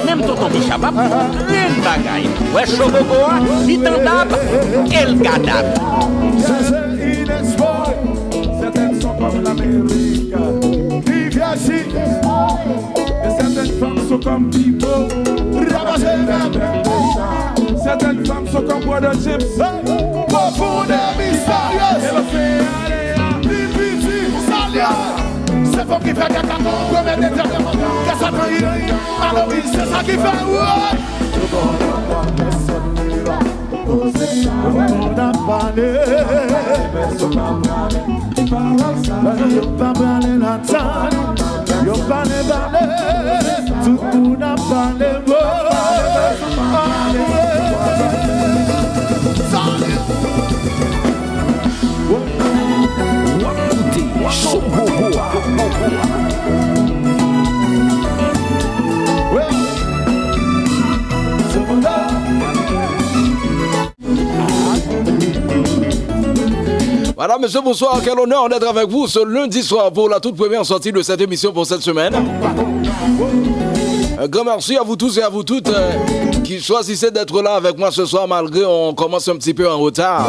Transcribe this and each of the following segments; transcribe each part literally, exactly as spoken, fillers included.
Menm Tonton Bicha p ap konprann bagay. Ou wè Shogogo a, li tandab, e l gadab. Cherchez Inès Boy, certaines sont comme l'Amérique. Viviachi, et certaines femmes sont comme Pipo. Certaines femmes sont comme Brother James. Profondeur mystérieuse. E l ap fè ale a. P P G, Salia. Se fòk ki fè kè katon, premye dezyèm, kè sa tan iri, alowi, se sa ki fè, woy! Tout moun ap pale, yo pa prale latann, yo pale, pale, tout moun ap pale, woy! Salut! W ap koute Show Gogo a. Madame, Monsieur, bonsoir. Quel honneur d'être avec vous ce lundi soir pour la toute première sortie de cette émission pour cette semaine. Un grand merci à vous tous et à vous toutes, euh, qui choisissez d'être là avec moi ce soir malgré on commence un petit peu en retard.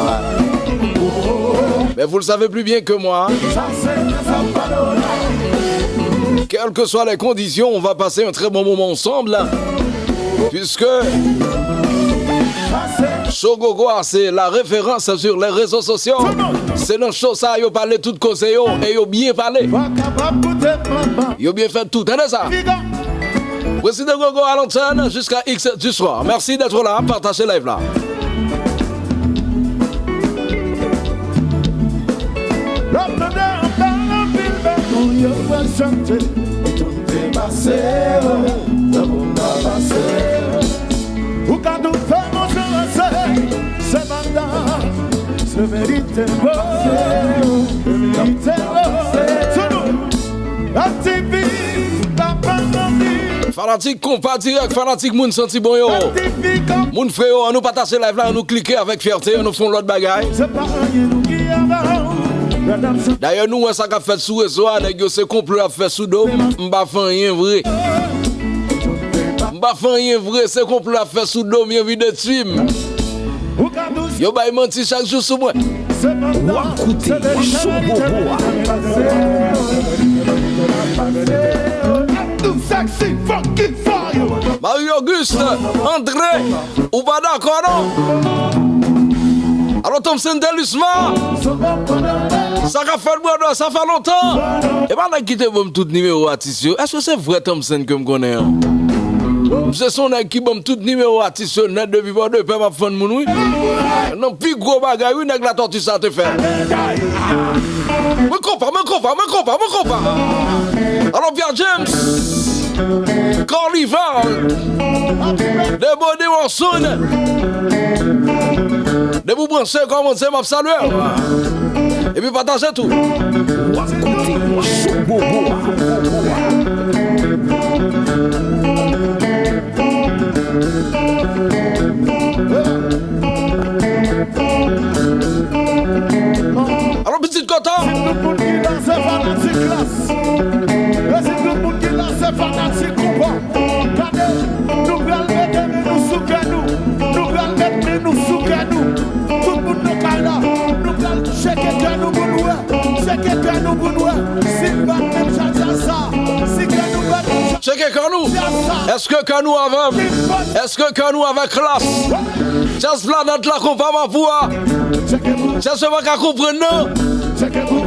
Mais vous le savez plus bien que moi. Quelles que soient les conditions, on va passer un très bon moment ensemble. Puisque Show Gogo a, c'est la référence sur les réseaux sociaux. Se nan show sa yo pale tout koze yo e yo byen pale. Yo byen fè tout. Tande sa. Président Gogo à l'antenne jusqu'à X du soir. Merci d'être là. Partagez live là. Lòt tande anpil, anpil bèl moun yo pral chante. Tout te pase, tankou pa pase. Ou ka tou fè moun ranse, se banda, se verite, oh, se verite, oh. Sou nou. Fanatik konpa dirèk, fanatik moun santi bon yo. Moun fre yo, ann nou pataje live la, ann nou klike avèk fyète, ann nou fè yon lòt bagay. Dayè, nou wè sa k ap fèt sou rezo a, nèg yo se konplo y ap fè sou do m, m pa fè anyen vre. M pa fè anyen vre, se konplo y ap fè sou do m, yo vin detwi m. Yo bay manti chak jou sou mwen. W ap koute Show Gogo a. Marie Auguste, André, ou pa dakò non? Alò, Thompson Delusma, sa k ap fèt, brother, sa fè lontan. E pa nèg ki te ban m tout nimewo atis yo. Èske se vrè Thompson ke m konnen an? Misye se yon nèg ki ban m tout nimewo atis yo nèt depi bò de pè m ap fann moun, wi. Nan pi gwo bagay, wi, nèg Latòti sa te fè. Mwen konpa, mwen konpa, mwen konpa, mwen konpa. Alò, Pierre James, Carnival, Debo de Wilson. Depi w branche, kòmanse, m ap salye w. Epi pataje tou. W ap koute Show Gogo a. Alò, pitit kontan. Si tout moun ki la, se fanatik Klass. E si tout moun ki la, se fanatik konpa. Gade, nou pral mete men nou sou kè nou. Nou pral met men nou sou kè nou. Tout moun nan kay la, nou pral tcheke kè nou pou n wè. Tcheke kè nou pou n wè. Si l bat menm jan djaz sa. Si kè nou bat menm jan djaz sa. Tcheke kè nou. Èske kè nou avè m? Èske kè nou avè Klass? Djaz Planèt la, konpa Mapou a. Djaz yo pa ka konprann nan.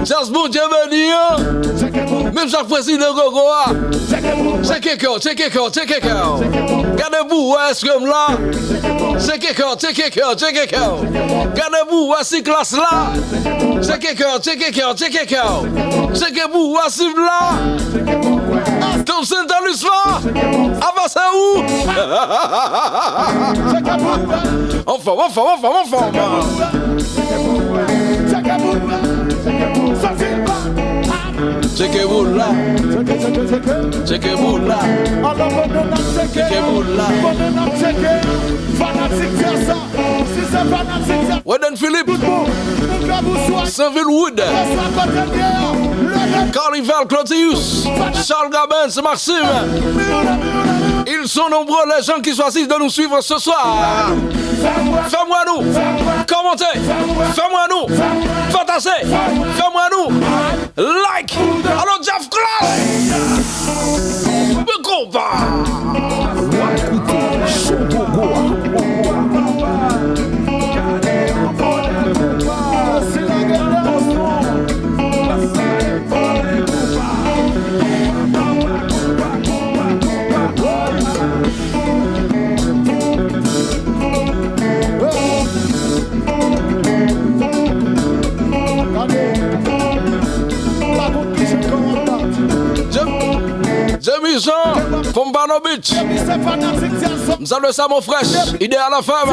Djaz Bondye beni an. Menm jan ak prezidan Gogo a. Tcheke kè w, tcheke kè w, tcheke kè w. Gade pou w wè èske m la. Tcheke kè w, tcheke kè w, tcheke kè w. Gade pou w wè si Klass la. Tcheke kè w, tcheke kè w, tcheke kè w. Tcheke pou w wè si m la. Thompson Talisman, avanse ou. Anfòm, anfòm, anfòm, anfòm. Tcheke boul la. Tcheke boul la. Tcheke boul la. Fanatik djaz sa. Si se fanatik djaz. Wedan Philippe. Tout bon. Sanvil Wood. Carnival Claudius. Charles Gabens Maxime. Ils sont nombreux les gens qui choisissent de nous suivre ce soir. Fè m wè nou. Kòmante. Fè m wè nou. Pataje. Fè m wè nou. Like. Alò, Jeff Class. Big combat. W ap koute Show Gogo a. Jemmy Jean, Pompano Beach. M salye Samo Fresh, Ideal F M.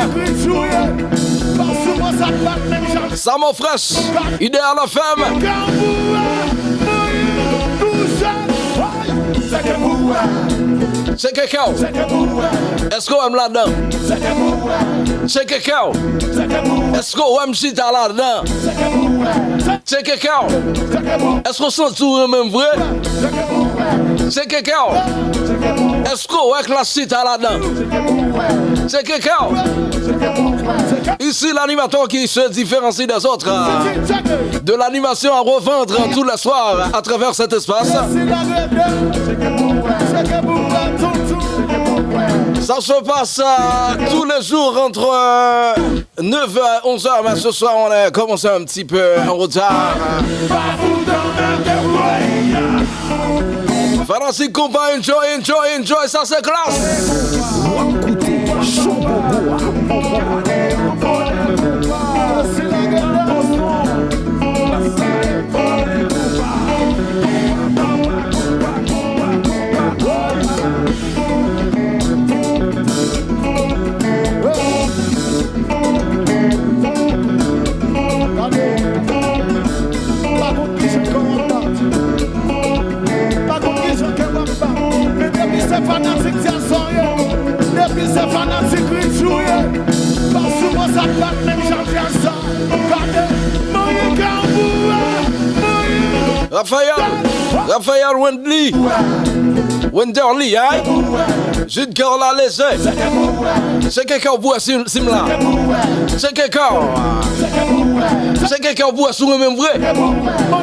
Samo Fresh, Ideal F M. Tcheke kè w. Èske w wè m ladan? Tcheke kè w. Èske w wè m chita ladan? Tcheke kè w. Èske w santi w renmen m vre? Tcheke kè w. Èske w wè Klass chita ladan? Tcheke kè w. Ici, l'animateur qui se différencie des autres. De l'animation à revendre tous les soirs à travers cet espace. Ça se passe euh, tous les jours entre euh, neuf heures et onze heures, mais ce soir on a commencé un petit peu en retard. Fanatik konpa, enjoy, enjoy, enjoy, sa se Klass. W ap koute Show Gogo a. Pa konn kijan kè w ap bat. Men depi se fanatik djaz sa w ye, depi se fanatik ritm ou ye, pa sou mwen sa k bat menm jan djaz sa. Gade, manyen kè w pou wè, manyen. Raphaël, Raphaël Wendly, Wenderly, ay. Jude Carla Leze. Tcheke kè w pou wè si, si m la. Tcheke kè w. Tcheke kè w pou wè si w renmen m vre.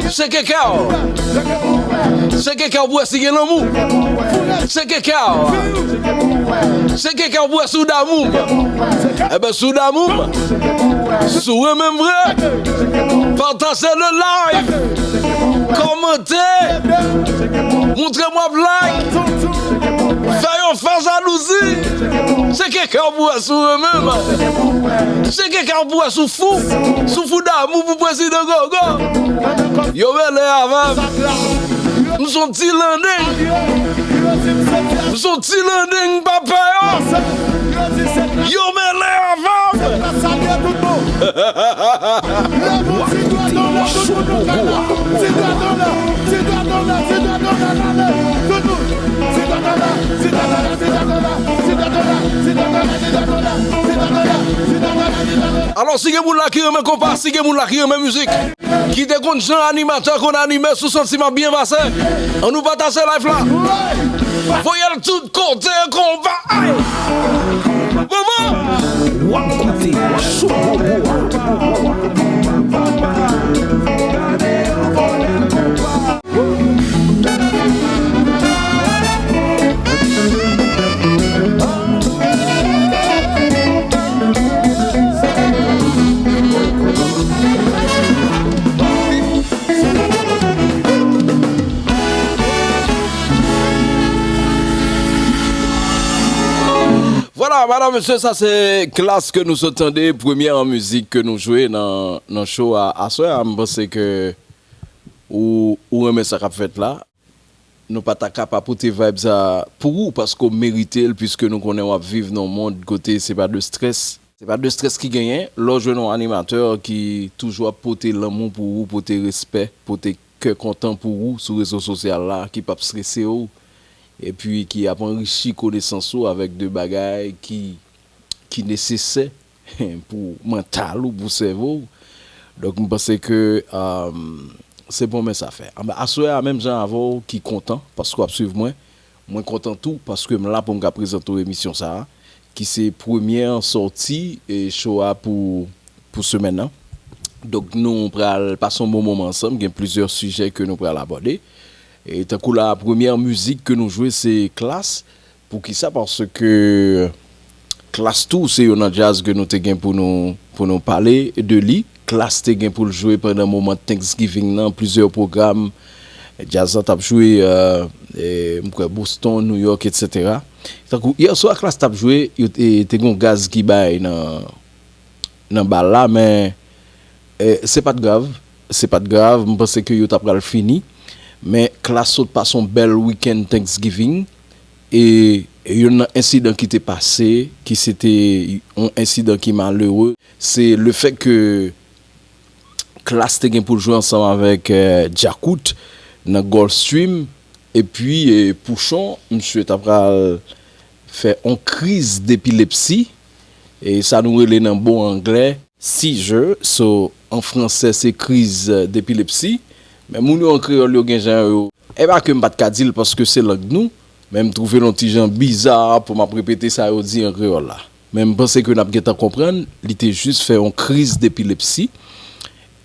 Tcheke kè w. Tcheke kè w pou wè si gen lanmou. Tcheke kè w. Tcheke kè w pou wè si w damou m. Enben, si w damou m, si w renmen m vre, pataje le live. Kòmante. Montre m w ap like. Fè yo fè jalouzi. Tcheke kè w pou wè si w renmen m. Tcheke kè w pou wè si w fou. Si w fou damou pou prezidan Gogo. Yo mele avè m. M son ti landeng. M son ti landeng, papa yo. Yo mele avè m. Alò, si gen moun la ki renmen konpa, si gen moun la ki renmen mizik, ki te konn jan animatè konn anime, si w santi m ap byen pase, ann nou pataje live la. Voye l tout kote konpa. Ay! Moman! W ap koute Show Gogo a. Vwala, madanm, mesye, sa se Klass ke nou sot tande, premyè mizik ke nou jwe nan, nan show a aswè a. M panse ke ou, ou renmen sa k ap fèt la. Nou pa ta ka pa pote vibe sa pou ou, paske w merite l, piske nou konnen w ap viv nan yon mond kote se pa de strès. Se pa de strès ki genyen. Lè w jwenn yon animatè ki toujou ap pote lanmou pou ou, pote respè, pote kè kontan pou ou sou rezo sosyal la, ki p ap strese w, epi ki ap anrichi konesans ou avèk de bagay ki, ki nesesè pou mantal ou, pou sèvo w. Donk, m panse ke, um, se bon men sa fè. Anben, aswè a, menm jan avè w ki kontan, paske w ap swiv mwen, Mwen kontan tou paske m la pou m ka prezante w emisyon sa a, ki se premyè sòti e show a pou, pou semèn nan. Donk nou pral pase yon bon moman ansanm, gen plizyè sijè ke nou pral abòde. E tankou la, premyè mizik ke nou jwe se Klass. Poukisa? Paske Klass tou se youn nan djaz ke nou te gen pou nou, pou nou pale de li. Klass te gen pou l jwe pandan moman Thanksgiving nan, plizyè pwogram. Djaz la t ap jwe, euh, e, m kwè Boston, New York, etsetera. Tankou yè swa Klass t ap jwe, yo te, te gen yon gaz ki bay nan, nan bal la, men, e, se pa t grav. Se pa t grav, m panse ke yo ta pral fini. Men Klass sot pase yon bèl weekend Thanksgiving. E youn nan ensidan ki te pase, ki se te yon ensidan ki malere, se lefèt ke Klass te gen pou l jwe ansanm avèk, eh, Djakout nan Gulfstream. Epi, eh, Pouchon, misye ta pral fè yon kriz depilepsi. E sa nou rele nan bon anglè seizure. So, an fransè, se kriz depilepsi. Men moun yo an kreyòl, yo gen jan yo. E pa ke m pa t ka di l paske se lang nou, men m twouve l yon ti jan biza pou m ap repete sa yo di an kreyòl la. Men m panse ke n ap gentan konprann, li te jis fè yon kriz depilepsi.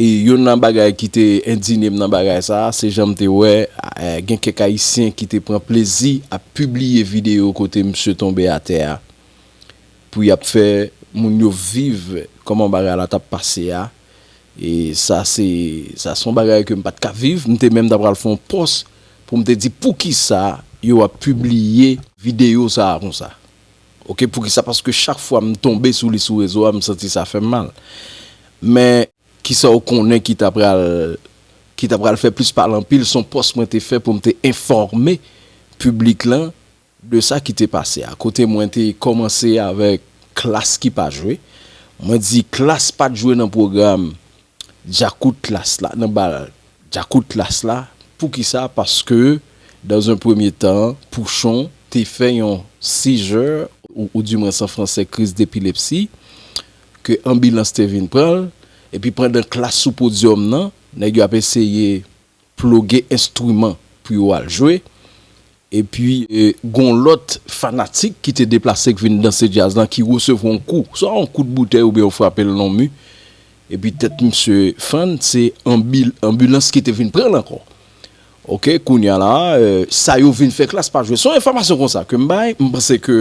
E youn nan bagay ki te endinye m nan bagay sa a, se jan m te wè, eh, gen kèk Ayisyen ki te pran plezi ap pibliye videyo kote misye tonbe atè a, pou y ap fè moun yo viv kòman bagay la t ap pase a. E sa se, sa se yon bagay ke m pa t ka viv. M te menm ta pral fè yon pòs pou m te di poukisa yo ap pibliye videyo sa a konsa. Oke, poukisa? Paske chak fwa m tonbe sou li sou rezo a, m santi sa fè m mal. Men, kisa w konnen ki ta pral, ki ta pral fè plis pale anpil, se yon pòs mwen te fè pou m te enfòme piblik lan de sa ki te pase a. Kote mwen te kòmanse avèk Klass ki pa jwe. Mwen di Klass pa t jwe nan pwogram Djakout Klass la, nan bal Djakout Klass la. Poukisa? Paske, dans un premier temps, Pouchon te fè yon seizure, ou, ou dimwens an fransè, kriz depilepsi, ke anbilans te vin pran l. Epi pandan Klass sou podyòm nan, nèg yo ap eseye ploge enstriman pou yo al jwe. Epi, e, gon lòt fanatik ki te deplase k vin danse djaz lan ki resevwa yon kou. Swa yon kout boutèy oubyen yo frape l nan mi. Epi tèt misye fann, se anbil-, anbilans ki te vin pran l ankò. Oke, kounye a la, e, sa yo vin fè Klass pa jwe. Se yon enfòmasyon konsa ke m bay, m panse ke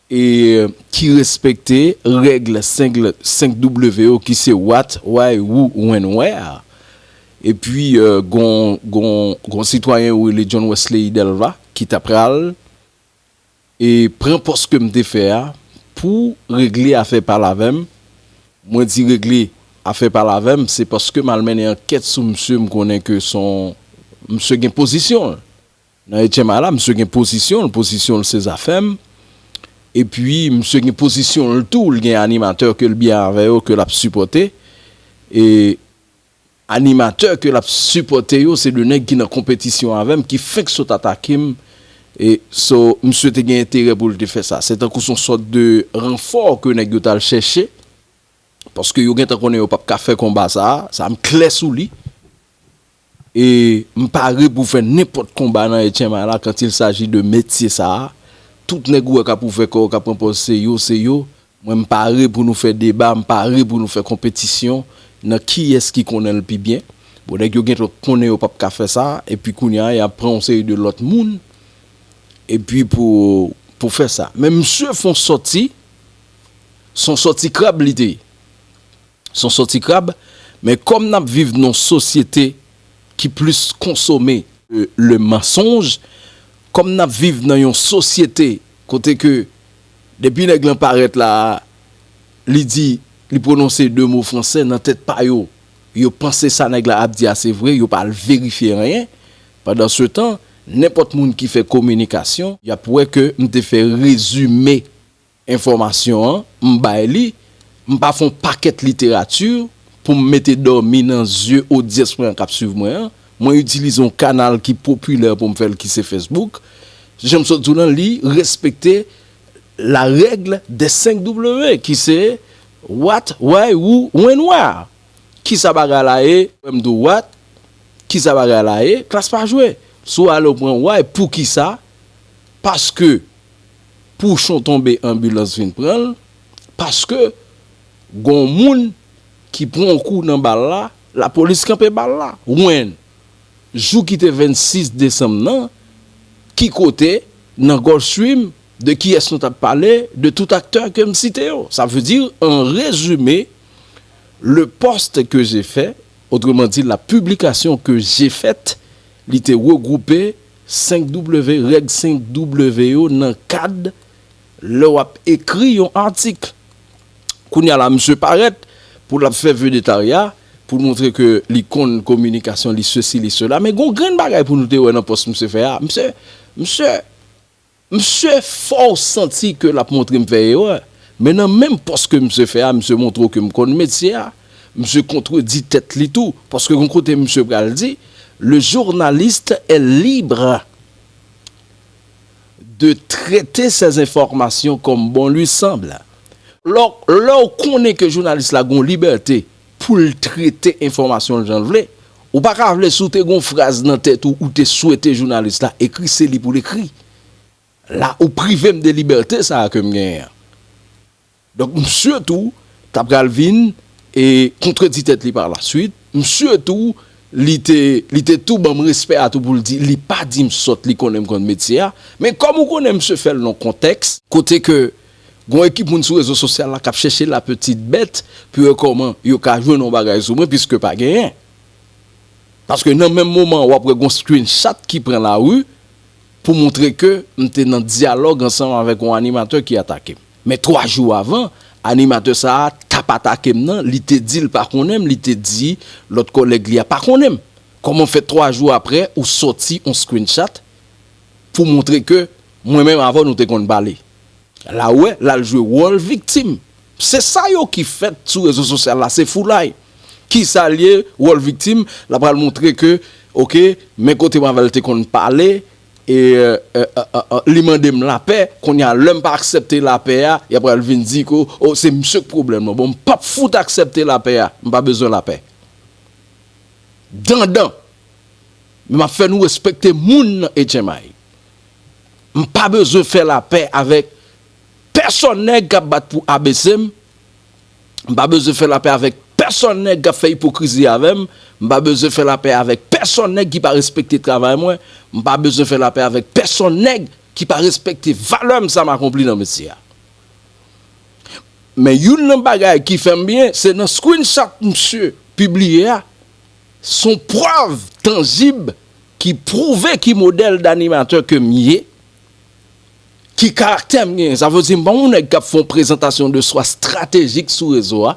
e ki respekte règ senk, senk W yo ki se what, why, who, when, where. Epi, e, gon, gon, gon sitwayen yo rele John Wesley Delva ki ta pral e pran pòs ke m te fè a pou regle afè pale avè m. Mwen di regle afè pale avè m, se paske m al mennen ankèt sou misye, m konnen ke se yon, misye gen pozisyon l. Nan H M I la, misye gen pozisyon l, pozisyon l se zafè m. Epi, misye gen pozisyon l tou, l gen animatè ke l byen avè yo, ke l ap sipòte. E animatè ke l ap sipòte yo, se de nèg ki nan konpetisyon avè m, ki fenk sot atake m. E so, misye te gen enterè pou l te fè sa. Se tankou se yon sòt de ranfò ke nèg yo t al chèche. Paske yo gentan konnen yo p ap ka fè konba sa a, sa a m klè sou li. E m pare pou fè nenpòt konba nan H M I la quand il s'agit de metye sa a. Tout nèg ou wè k ap ouvè kò yo, k ap pran pòz se yo, se yo. Mwen m pare pou nou fè deba, m pare pou nou fè konpetisyon nan kiyès ki konnen l pi byen. Bon, nèg yo gentan konnen yo p ap ka fè sa, epi kounye a, y ap pran yon seri de lòt moun, epi pou, pou fè sa. Men misye fè yon sòti, se yon sòti krab li te ye. Se yon sòti krab, men kòm n ap viv nan yon sosyete ki plis konsome, euh, le mensonge, kòm n ap viv nan yon sosyete kote ke depi nèg lan parèt la, li di, li pwononse de mo fransè nan tèt pa yo, yo panse sa nèg la ap di a se vre, yo pa al verifye anyen. Pandansetan, nenpòt moun ki fè kominikasyon, y ap wè ke m te fè rezime enfòmasyon an, m bay li, m pa fè yon pakèt literati pou m mete dòmi nan zye odyans mwen an k ap swiv mwen an. Mwen itilize yon kanal ki popilè pou m fè l, ki se Facebook. Jan m sot di w lan, li respekte la règle des cinq W, ki se what, why, who, when, where. Kisa bagay la ye? Wè m di w what, kisa bagay la ye? Klass pa jwe. Si w ale w pran why, poukisa? Paske pouchon tonbe, anbilans vin pran l, paske gon moun ki pran yon kou nan bal la, lapolis kanpe bal la. Wen, jou ki te vennsis desanm nan, ki kote, nan Gulfstream, de kiyès nou t ap pale, de tout aktè ke m site yo. Sa vle di, an rezime, le poste que j'ai fait, autrement dit, la publication que j'ai faite, li te regwoupe senk W, règ senk W yo nan kad lè w ap ekri yon atik. Kounye a la, misye parèt pou l ap fè vedetarya, pou l montre ke li konn kominikasyon, li sesi, li sela. Men gon grenn bagay pou nou te wè nan pòs misye fè a. Misye, misye, misye fè w santi ke l ap montre m fè erè. Men nan menm pòs ke misye fè a, misye montre w ke m konn metye a. Misye kontredi tèt li tou. Paske gon kote misye pral di, le journaliste est libre de traiter ces informations comme bon lui semble. Lè, lè w konnen ke jounalis la gon libète pou l trete enfòmasyon l jan l vle, ou pa ka vle si w te gon fraz nan tèt ou, ou te swete jounalis la ekri, se li pou l ekri. La, ou prive m de libète sa a ke m genyen an. Donk, misye tou, ta pral vin e kontredi tèt li pa la swit. Misye tou, li te, li te tou ban m respè a tou pou l di, li pa di m sòt, li konnen m konn metye a. Men kòm ou konnen misye fè l nan kontèks, kote ke gon ekip moun sou rezo sosyal la k ap chèche la petite bête pou yo wè kòman yo ka jwenn yon bagay sou mwen, piske pa genyen. Paske nan menm moman an, w ap wè gon screenshot ki pran lari pou montre ke m te nan dyalòg ansanm avèk yon animatè ki atake m. Men twa jou avan, animatè sa a t ap atake m nan, li te di l pa konnen m, li te di lòt kòlèg li a pa konnen m. Kòman fè twa jou apre, ou sòti yon screenshot pou montre ke mwen menm avè w nou te konn pale? La w wè, l al jwe wòl viktim. Se sa yo ki fèt sou rezo sosyal la, se foulay. Kisa l ye, wòl viktim? L ap pral montre ke, oke, men kote m avè l te konn pale, e, e, e, e, e, li mande m lapè, kounye a, lè m pa aksepte lapè a, y ap pral vin di ke, o, se misye k pwoblèm nan. Bon, m p ap fout aksepte lapè a, m pa bezwen lapè. Dandan. Men m ap fè nou respekte moun nan H M I. M pa bezwen fè lapè avèk pèsòn nèg k ap bat pou A B C m. M pa bezwen fè lapè avèk pèsòn nèg k ap fè ipokrizi avè m. M pa bezwen fè lapè avèk pèsòn nèg ki pa respekte travay mwen. M pa bezwen fè lapè avèk pèsòn nèg ki pa respekte valè m, sa m akonpli nan metye a. Men youn nan bagay ki fè m byen, se nan screenshot misye pibliye a, se yon prèv tanjib ki pwouve ki modèl d'animatè ke m ye, ki karaktè m genyen. Sa vle di, m pa yon nèg k ap fè yon prezantasyon de swa estratejik sou rezo a.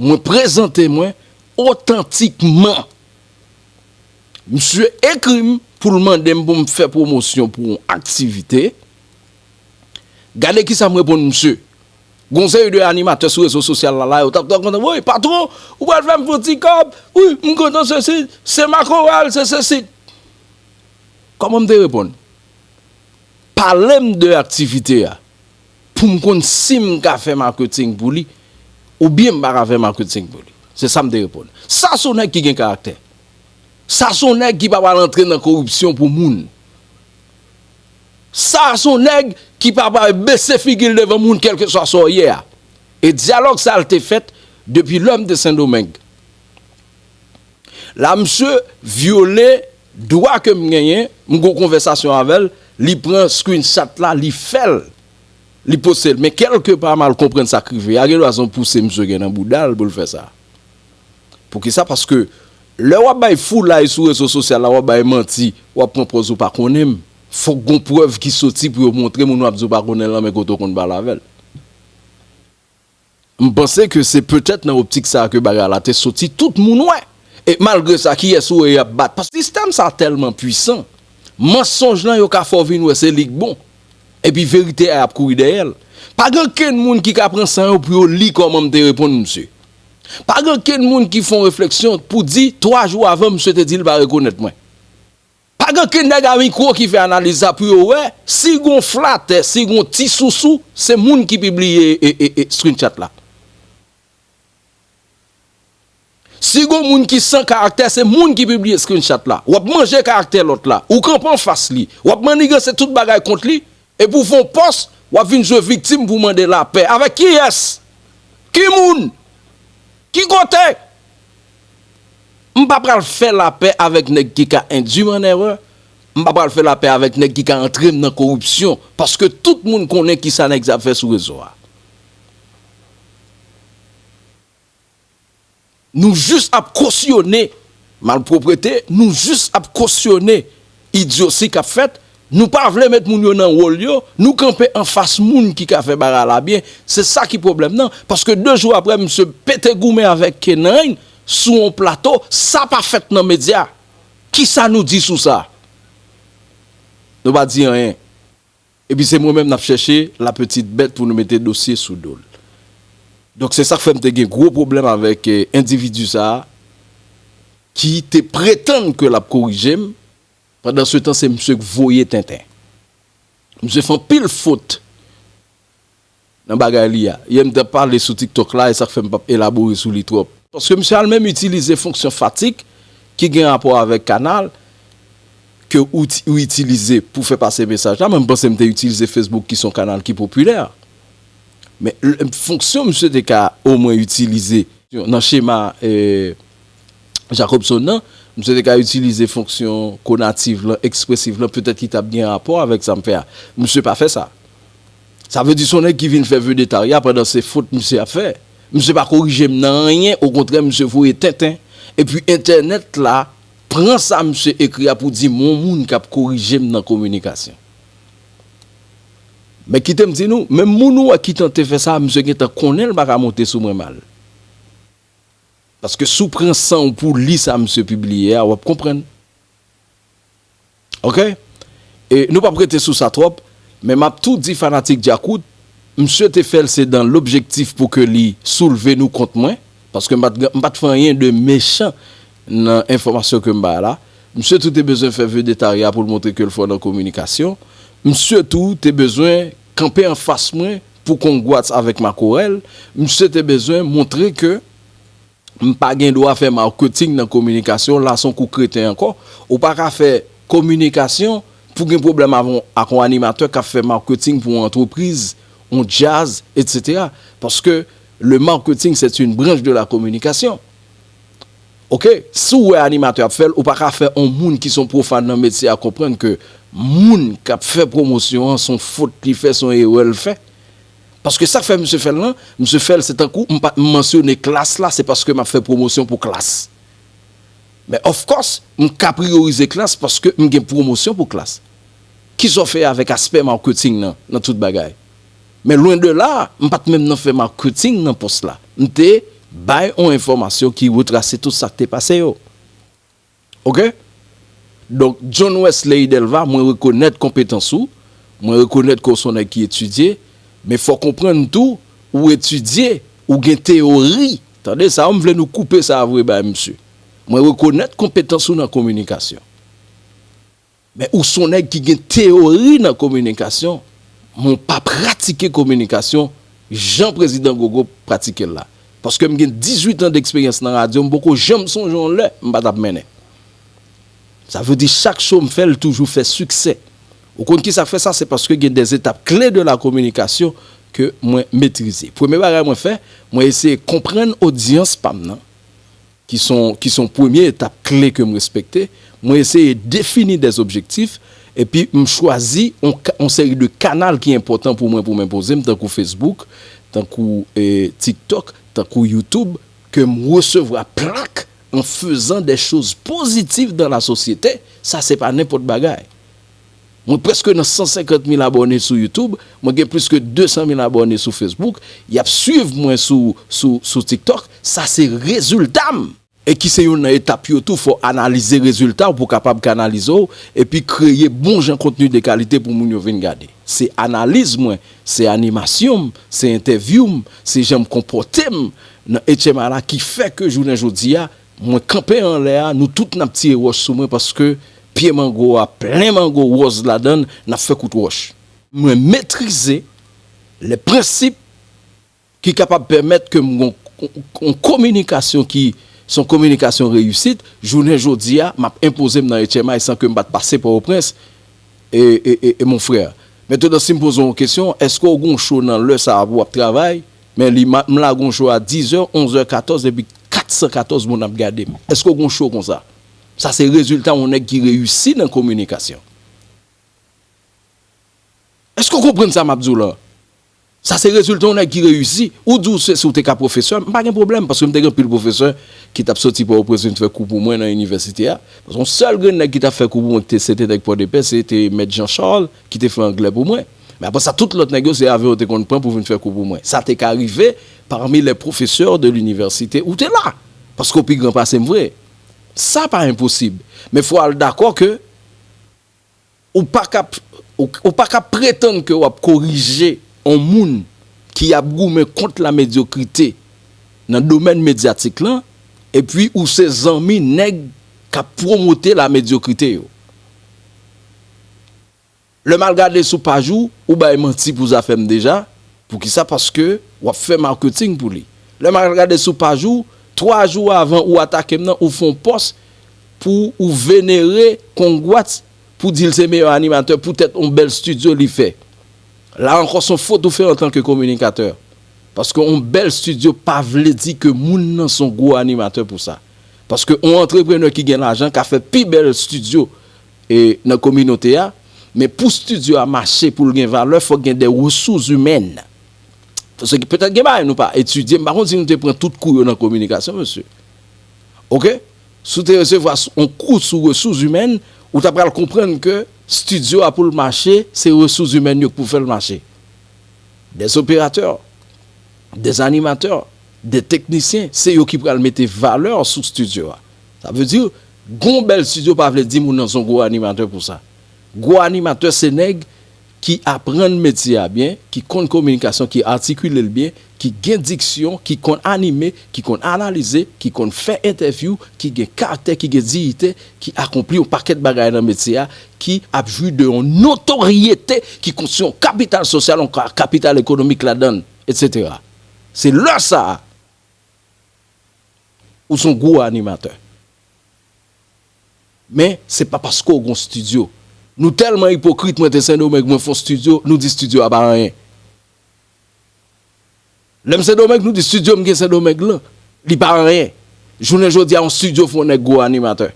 Mwen prezante mwen otantikman. Misye ekri m pou l mande m pou m fè pwomosyon pou yon aktivite. Gade kisa m reponn misye. Gon seri de animatè sou rezo sosyal la, la, yo t ap, t ap kontan, "Woy, patwon, ou pral fè m fè yon ti kòb? Wi, m kontan sesi, se makoral, se sesi." Kòman m te reponn? Pale m de aktivite a pou m konn si m ka fè maketing pou li oubyen m pa ka fè maketing pou li. Se sa m te reponn. Sa se yon nèg ki gen karaktè. Sa se yon nèg ki pa pral antre nan koripsyon pou moun. Sa se yon nèg ki pa pral bese figi l devan moun kèlkeswa sa w ye a. E dyalòg sa a l te fèt depi lè m te Sendomeng. La, misye vyole dwa ke m genyen, m gon konvèsasyon avè l, li pran screenshot la, li fè l, li poste l. Men kèlkepa, m al konprann sa k rive a, gen dwa se yon pouse misye gen nan bouda l pou l fè sa. Poukisa? Paske lè w ap bay foulay sou rezo sosyal la, w ap bay manti, w ap pran pòz ou pa konnen m. Fòk gon prèv ki soti pou yo montre moun w ap di w pa konnen l lan men kote w konn pale avè l. M panse ke se petèt nan optik sa a ke bagay la te soti, tout moun wè. E malgre sa, kiyès ou wè y ap bat? Paske sistèm sa a tèlman pwisan, mansonj lan yo ka fè w vin wè se li k bon. Epi verite a y ap kouri dèyè l. Pa gen okenn moun ki ka pran san yo pou yo li kòman m te reponn misye. Pa gen okenn moun ki fè yon refleksyon pou di twa jou avan misye te di l pa rekonèt mwen. Pa gen okenn nèg a mikwo ki fè analiz sa pou yo wè si gon flatè, si gon ti sousou, se moun ki pibliye e, e, e, screenshot la. Si gon moun ki san karaktè, se moun ki pibliye screenshot la. W ap manje karaktè lòt la. Ou kanpe anfas li. W ap maniganse tout bagay kont li. Epi w fè yon pòs, w ap vin jwe viktim pou mande lapè. Avèk kiyès? Ki moun? Ki kote? M pa pral fè lapè avèk nèg ki ka endui m an erè. M pa pral fè lapè avèk nèg ki ka antre m nan koripsyon. Paske tout moun konnen kisa nèg sa ap fè sou rezo a. Nou jis ap kosyone malpwoprete, nou jis ap kosyone idyosi k ap fèt, nou pa vle met moun yo nan wòl yo, nou kanpe anfas moun ki ka fè bagay la byen. Se sa ki pwoblèm nan, paske de jou apre, misye pete goumen avèk K nine sou yon plato, sa pa fèt nan medya. Kisa nou di sou sa? Nou pa di anyen. Epi se mwen menm n ap chèche la petite bête pou nou mete dosye sou do l. Donk se sa k fè m te gen gwo pwoblèm avèk, eh, endividi sa a ki te pretann ke l ap korije m, pandan se tan se misye k voye tenten. Misye fè anpil fot nan bagay li a. Yè m t ap pale sou TikTok la, e sa k fè m p ap elabore sou li twòp. Paske misye al menm itilize fonksyon fatik ki gen rapò avèk kanal ke ou, ti- ou itilize pou fè pase mesaj la. Mwen, m panse m te itilize Facebook ki se yon kanal ki popilè. Men l- fonksyon misye te ka omwen itilize nan chema, eh, Jacobson nan, misye te ka itilize fonksyon konatif lan, ekspresif lan, petèt ki t ap gen rapò avèk sa m fè a. Misye pa fè sa. Sa vle di se yon nèg ki vin fè vedetarya pandan se fot misye ap fè. Misye pa korije m nan anyen, okontrè, misye voye tenten. Epi entènèt la pran sa misye ekri a pou di m yon moun k ap korije m nan kominikasyon. Men kite m di nou, menm moun ou wè ki tante fè sa, misye gentan konnen l pa ka monte sou mwen mal. Paske si w pran san w pou w li sa misye pibliye a, w ap konprann. Oke? E nou p ap rete sou sa twòp, men m ap tou di fanatik Djakout, misye te fè l se dan lobjektif pou ke li soulve nou kont mwen, paske m pa t, m pa t fè anyen de mechan nan enfòmasyon ke m bay la. Misye tou te bezwen fè vedetarya pou l montre ke l fò nan kominikasyon. Misye tou te bezwen kanpe anfas mwen pou kongwats avèk makorèl. Misye te bezwen montre ke m pa gen dwa fè marketing nan kominikasyon, la se yon kou kreten ankò. Ou pa ka fè kominikasyon pou gen pwoblèm avè, ak yon animatè k ap fè marketing pou yon antrepriz, yon djaz, etsetera. Paske le marketing, c'est une branche de la communication. Oke? Si w wè animatè ap fè l, ou pa ka fè yon moun ki se yon pwofàn nan metye a konprann ke moun k ap fè pwomosyon an, se yon fot li fè, se yon erè l fè. Paske sa k fè misye fè l lan, misye fè l se tankou m pa t mansyone Klass la, se paske m ap fè pwomosyon pou Klass. Men of course, m ka priyorize Klass paske m gen pwomosyon pou Klass. Kisa w fè avèk aspè marketing nan, nan tout bagay? Men lwen de la, m pa t menm nan fè marketing nan pòs la. M te bay yon enfòmasyon ki retrase tout sa k te pase yo. Oke? Donk, John Wesley Delva, mwen rekonèt konpetans ou, mwen rekonèt ke w se yon nèg ki etidye, men fò w konprann tou, ou etidye, ou gen teyori. Tande sa, m vle nou koupe sa a vre bay misye. Mwen rekonèt konpetans ou nan kominikasyon. Men ou se yon nèg ki gen teyori nan kominikasyon, men w pa pratike kominikasyon jan Prezidan Gogo pratike l la. Paske m gen dizuit an deksperyans nan radyo, m poko janm sonje yon lè m pa t ap mennen. Sa vle di chak show m fè, l toujou fè siksè. Ou konn kisa k fè sa? Se paske gen des étapes clés de la communication ke mwen metrize. Premye bagay mwen fè, mwen eseye konprann odyans pa m nan, ki se yon, ki se yon premye etap kle ke m respekte. Mwen eseye defini des objectifs, epi m chwazi yon ka- yon seri de kanal ki enpòtan pou mwen, pou m enpoze m, tankou Facebook, tankou, eh, TikTok, tankou YouTube, ke m resevwa plak en faisant des choses positives dans la société. Sa se pa nenpòt bagay. Mwen prèske nan san senkant mil abòne sou YouTube, mwen gen plis ke de san mil abòne sou Facebook, y ap swiv mwen sou, sou, sou TikTok, sa se rezilta m. E ki se youn nan etap yo tou, fò w analize rezilta w pou w kapab kanalize w, epi kreye bon jan kontni de kalite pou moun yo vin gade. Se analiz mwen, se animasyon m, se entèvyou m, se jan m konpòte m nan H M I la ki fè ke jounen jodi a, mwen kanpe anlè a, nou tout n ap tire wòch sou mwen paske pye mango a plen mango wòz ladan l, n ap fè kout wòch. Mwen metrize les principes ki kapab pèmèt ke m gon yon kominikasyon ki Se yon kominikasyon reyisit. Jounen jodi a, m ap enpoze m nan H M I san ke m pa t pase Pòtoprens, e, e, e, e mon frè. Mentnan, si m poze w yon kesyon, èske w gen yon cho nan lè sa a pou w ap travay? Men li, ma-, m lage yon cho a dizè, onzè katòz, epi kat san katòz moun ap gade m. Èske w gen yon cho konsa? Sa se rezilta yon nèg ki reyisi nan kominikasyon. Èske w konprann sa m ap di w la? Sa se rezilta yon nèg ki reyisi. Ou di w se, si w te ka pwofesè, m pa gen pwoblèm, paske m te gen anpil pwofesè ki t ap soti Pòtoprens vin fè kou pou mwen nan inivèsite a. Paske yon sèl grenn nèg ki t ap fè kou pou mwen, ki te, se te nèg Pòdepè, se te Mèt Jean Charles, ki te fè anglè pou mwen. Men apre sa, tout lòt nèg yo, se avyon yo te konn pran pou vin fè kou pou mwen. Sa te ka rive parmi les professeurs de l'université ou te la, paske w pi gran pase m vre. Sa pa enposib. Men fò w al dakò ke ou pa ka, ou, ou pa ka pretann ke w ap korije yon moun ki ap goumen kont la medyokrite nan domèn medyatik lan, epi ou se zanmi nèg k ap pwomote la medyokrite yo. Lè m al gade sou paj ou, ou bay manti pou Zafèm deja. Poukisa? Paske w ap fè maketing pou li. Lè m al gade sou paj ou, twa jou avan ou atake m nan, ou fè yon pòs pou ou venere Congoats pou di l se meyè animatè poutèt yon bèl estidyo li fè. La ankò, se yon fot ou fè antanke kominikatè. Paske yon bèl estidyo pa vle di ke moun nan se yon gwo animatè pou sa. Paske yon antreprenè ki gen lajan ka fè pi bèl estidyo e nan kominote a, men pou estidyo a mache, pou l gen valè, fòk gen de resous imèn. Paske petèt gen bagay nou pa etidye, m pa konn si nou te pran tout kou yo nan kominikasyon, mesye. Oke? Si w te resevwa s-, yon kou sou resous imèn, ou ta pral konprann ke estidyo a pou l mache, se resous imèn yo k pou fè l mache. Des opérateurs, des animateurs, des techniciens, se yo ki pral mete valè sou estidyo a. Sa vle di, gon bèl estidyo pa vle di moun nan se yon gwo animatè pou sa. Gwo animatè se nèg ki aprann metye a byen, ki konn kominikasyon, ki atikile l byen, ki gen diksyon, ki konn anime, ki konn analize, ki konn fè entèvyou, ki gen karaktè, ki gen diyite, ki akonpli yon pakèt bagay nan metye a, ki ap jwi de yon notoryete ki konstwi yon kapital sosyal, yon ka-, kapital ekonomik ladan l, etsetera. Se lè sa a, ou se yon gwo animatè. Men, se pa paske w gen yon estidyo. Nou tèlman ipokrit, mwen te Sendomeng, mwen fè yon estidyo, nou di estidyo a pa anyen. Lè m Sendomeng, nou di estidyo m gen Sendomeng lan, li pa anyen. Jounen jodi a, yon estidyo fè yon nèg gwo animatè.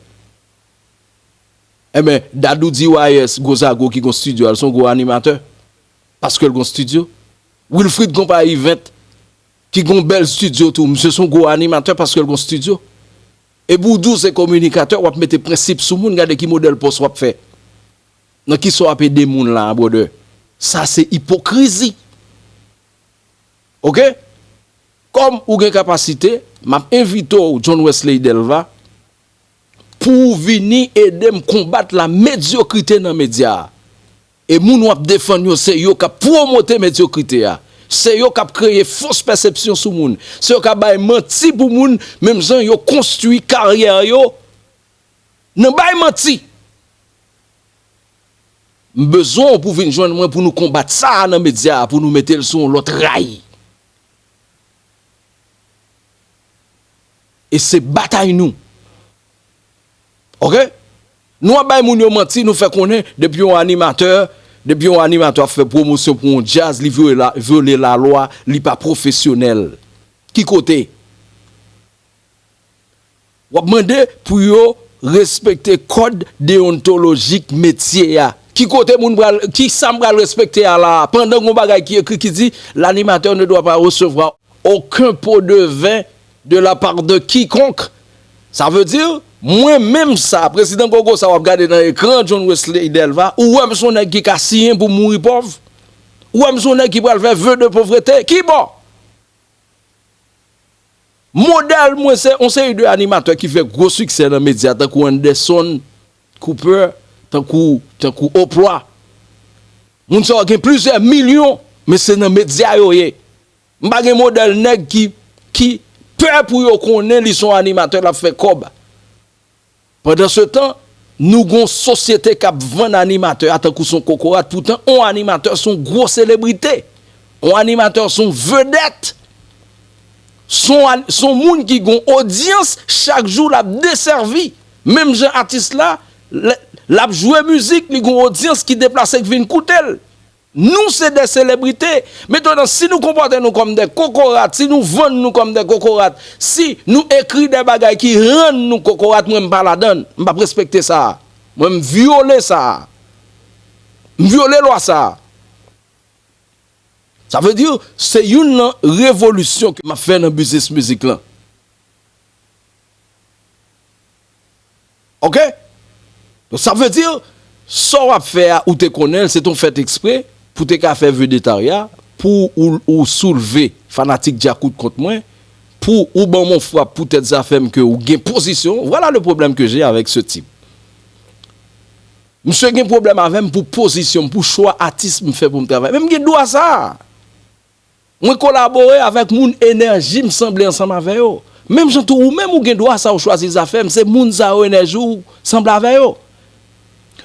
Enben, Dadou D Y S, gwo zago ki gen yon estidyo a, l se yon gwo animatè. Paske l gen yon estidyo. Wilfrid Konpayi Vent, ki gen yon bèl estidyo tou, misye se yon gwo animatè paske l gen yon estidyo. Epi w di w se kominikatè, w ap mete prensip sou moun, gade ki modèl pòs w ap fè. Nan kisa w ap ede moun la a, brother? Sa se ipokrizi. Oke? Kòm ou gen kapasite, m ap envite w, John Wesley Delva, pou w vini ede m konbat la medyokrite nan medya a. E moun w ap defann yo, se yo k ap pwomote medyokrite a. Se yo k ap kreye fos pèsepsyon sou moun. Se yo k ap bay manti pou moun, menm jan yo konstwi karyè yo nan bay manti. M bezwen w pou vin jwenn mwen pou nou konbat sa a nan medya a, pou nou mete l sou yon lòt ray. E se batay nou. Oke? Nou ap bay moun yo manti, nou fè konnen depi yon animatè, depi yon animatè ap fè pwomosyon pou yon djaz, li vyole la, vyole lalwa, li pa pwofesyonèl. Ki kote? W ap mande pou yo respekte kòd deyontolojik metye a. Ki kote moun pral, ki sa m pral respekte a la a? Pandan gon bagay ki ekri ki di, l'animateur ne doit pas recevoir aucun pot de vin de la part de quiconque. Sa vle di, mwen menm sa, Prezidan Gogo sa w ap gade nan ekran, John Wesley Delva, ou wè m se yon nèg ki ka siyen pou mouri pòv? Ou wè m se yon nèg ki pral fè vœu de pauvreté? Ki bò? Modèl mwen se yon seri de animatè ki fè gwo siksè nan medya, tankou Anderson Cooper, tankou, tankou Oprah. Moun sa yo gen plizyè milyon, men se nan medya yo ye. M pa gen modèl nèg ki, ki pè pou yo konnen li se yon animatè, l ap fè kòb. Pandansetan, nou gon sosyete k ap vann animatè a tankou se yon kokorat. Poutan, on animatè se yon gwo selebrite. On animatè se yon vedèt. Se yon, se yon moun ki gen yon odyans, chak jou l ap desèvi. Menm jan atis la, l, l ap jwe mizik, li gen yon odyans ki deplase, k vin koute l. Nou se de selebrite. Mentnan, si nou konpòte nou kòm de kokorat, si nou vann nou kòm de kokorat, si nou ekri de bagay ki rann nou kokorat, mwen, m pa ladann. M p ap respekte sa. Mwen, m vyole sa. M vyole lwa sa. Sa vle di, se youn nan revolisyon ke m ap fè nan biznis mizik lan. Oke? Donk, sa vle di, sa w ap fè a, ou te konnen l, se t on fèt ekspre, pou te ka fè vedetarya, pou ou, ou soulve fanatik Djakout kont mwen, pou ou ban m on frap poutèt Zafèm ke ou gen pozisyon. Voilà le problème que j'ai avec ce type. Misye gen pwoblèm avè m pou pozisyon m, pou chwa atis m fè pou m travay. Men m gen dwa sa a. Mwen kolabore avèk moun enèji m sanble ansanm avè yo. Menm jan tou ou menm ou gen dwa sa ou chwazi Zafèm, se moun sa yo enèji w sanble avè yo.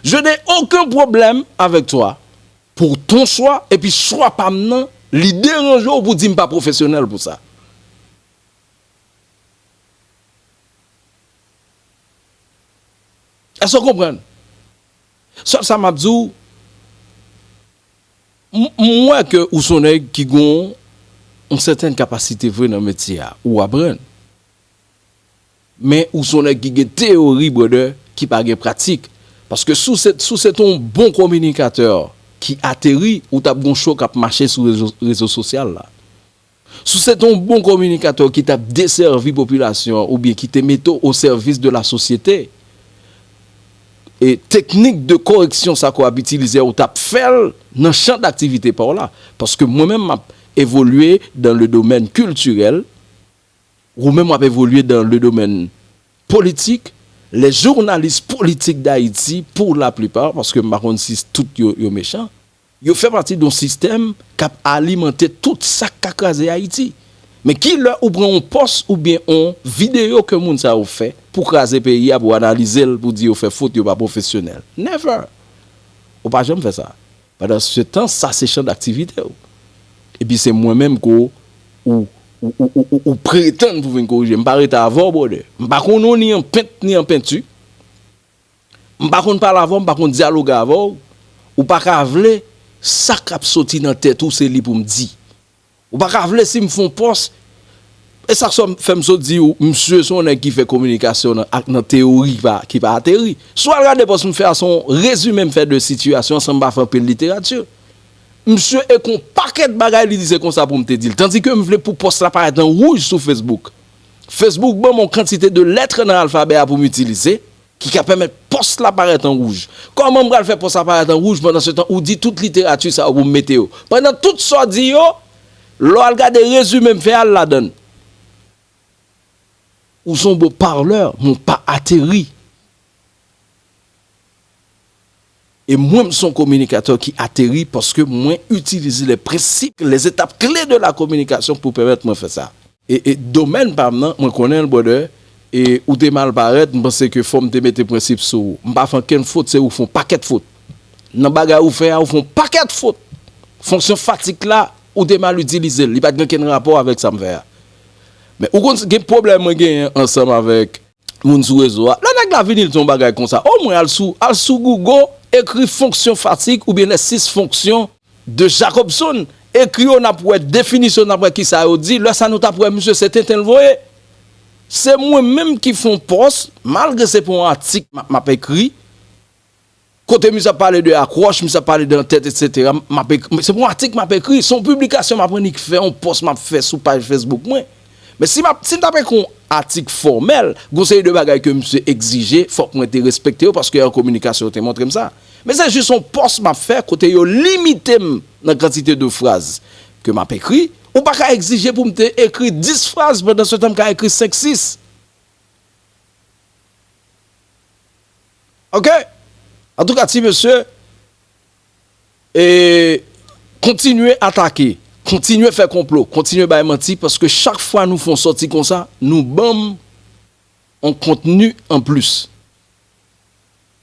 Je n'ai aucun problème avec toi pour ton choix, epi chwa pa m nan, li deranje w pou di m pa pwofesyonèl pou sa. Èske w konprann? Sèl sa m ap di w, m, m wè ke ou se yon nèg ki gen yon sètèn kapasite vre nan metye a, ou aprann. Men ou se yon nèg ki gen teyori, brother, ki pa gen pratik. Paske si w se, si w se t on bon kominikatè ki ateri, ou t ap gen yon show k ap mache sou rezo, rezo sosyal la. Si w se t on bon kominikatè ki t ap desèvi popilasyon an oubyen ki te mete w au service de la société, e teknik de koreksyon sa ke w ap itilize a, ou t ap fè l nan chan daktivite pa w la. Paske mwen menm, m ap evolye dans le domaine culturel, ou menm w ap evolye dans le domaine politique, les journalistes politiques d'Haïti, pour la plupart, paske m pa konn si tout yo, yo mechan, yo fè pati d on sistèm k ap alimante tout sa k ka kraze Ayiti. Men kilè ou pran yon pòs oubyen yon videyo ke moun sa yo fè pou kraze peyi a, pou analize l, pou di yo fè fot, yo pa pwofesyonèl? Never! Ou pa janm fè sa. Pandan se tan, sa se chan daktivite w. Epi se mwen menm ke w, ou, ou, ou, ou, ou, ou pretann pou vin korije. M pa rete avè w, brother. M pa konn ou ni an pent, ni an penti. M pa konn pale avè w, m pa konn dyaloge avè w. Ou pa ka vle sa k ap soti nan tèt ou, se li pou m di. Ou pa ka vle si m fè yon pòs. E sa k fè m sot di w, misye se yon nèg ki fè kominikasyon nan, ak nan teyori ki pa, ki pa ateri. Si w al gade pòs m fè a, se yon rezime m fè de sitiyasyon an san m pa fè anpil literati. Misye ekri yon pakèt bagay, li di se konsa pou m te di l. Tandike m vle pou pòs la parèt an wouj sou Facebook. Facebook ban m yon kantite de lèt nan alfabè a pou m itilize, ki ka pèmèt pòs la parèt an wouj. Kòman m pral fè pòs la parèt an wouj pandan se tan ou di tout literati sa yo pou m mete yo? Pandan tout sa w di yo, lè w al gade rezime m fè a, l ladan l. Ou se yon bon parlè, men w pa ateri. E mwen, m se yon kominikatè ki ateri paske mwen itilize les principes, les étapes clés de la communication pou pèmèt mwen fè sa. E, e domèn pa m nan, mwen konnen l, brother, e ou te mal parèt, m panse ke fò m te mete prensip sou ou. M pa fè ankenn fot, se ou fè yon pakèt fot. Nan bagay ou fè a, ou fè yon pakèt fot. Fonksyon fatik la, ou te mal itilize l, li pa t gen ankenn rapò avèk sa m fè a. Men ou konn gen pwoblèm mwen genyen ansanm avèk moun sou rezo a. Lè nèg la vini, l di yon bagay konsa, omwen al sou, al sou Google, ekri fonksyon fatik oubyen les six fonctions de Jacobson. Ekri yo, n ap wè definisyon, n ap wè kisa yo di. Lè sa nou t ap wè misye, se tenten l voye. Se mwen menm ki fè yon pòs, malgre se pa yon atik m ap, m ap ekri. Kote misye ap pale de akwòch, misye ap pale de antèt, etsetera. M ap ek-, se pa yon atik m ap ekri, se yon piblikasyon m ap annik fè, yon pòs m ap fè sou paj Facebook mwen. Men si m ap, si m t ap ekri yon atik fòmèl, gen yon seri de bagay ke misye egzije, fòk mwen te respekte yo, paske an kominikasyon yo te montre m sa. Men se jis yon pòs m ap fè, kote yo limite m nan kantite de fraz ke m ap ekri. Ou pa ka egzije pou m te ekri dis fraz, pandan se tan m ka ekri senk, sis. Oke? Antouka, ti mesye, e, kontinye atake, kontinye fè konplo, kontinye bay manti, paske chak fwa nou fè yon sòti konsa, nou ban m yon kontni anplis.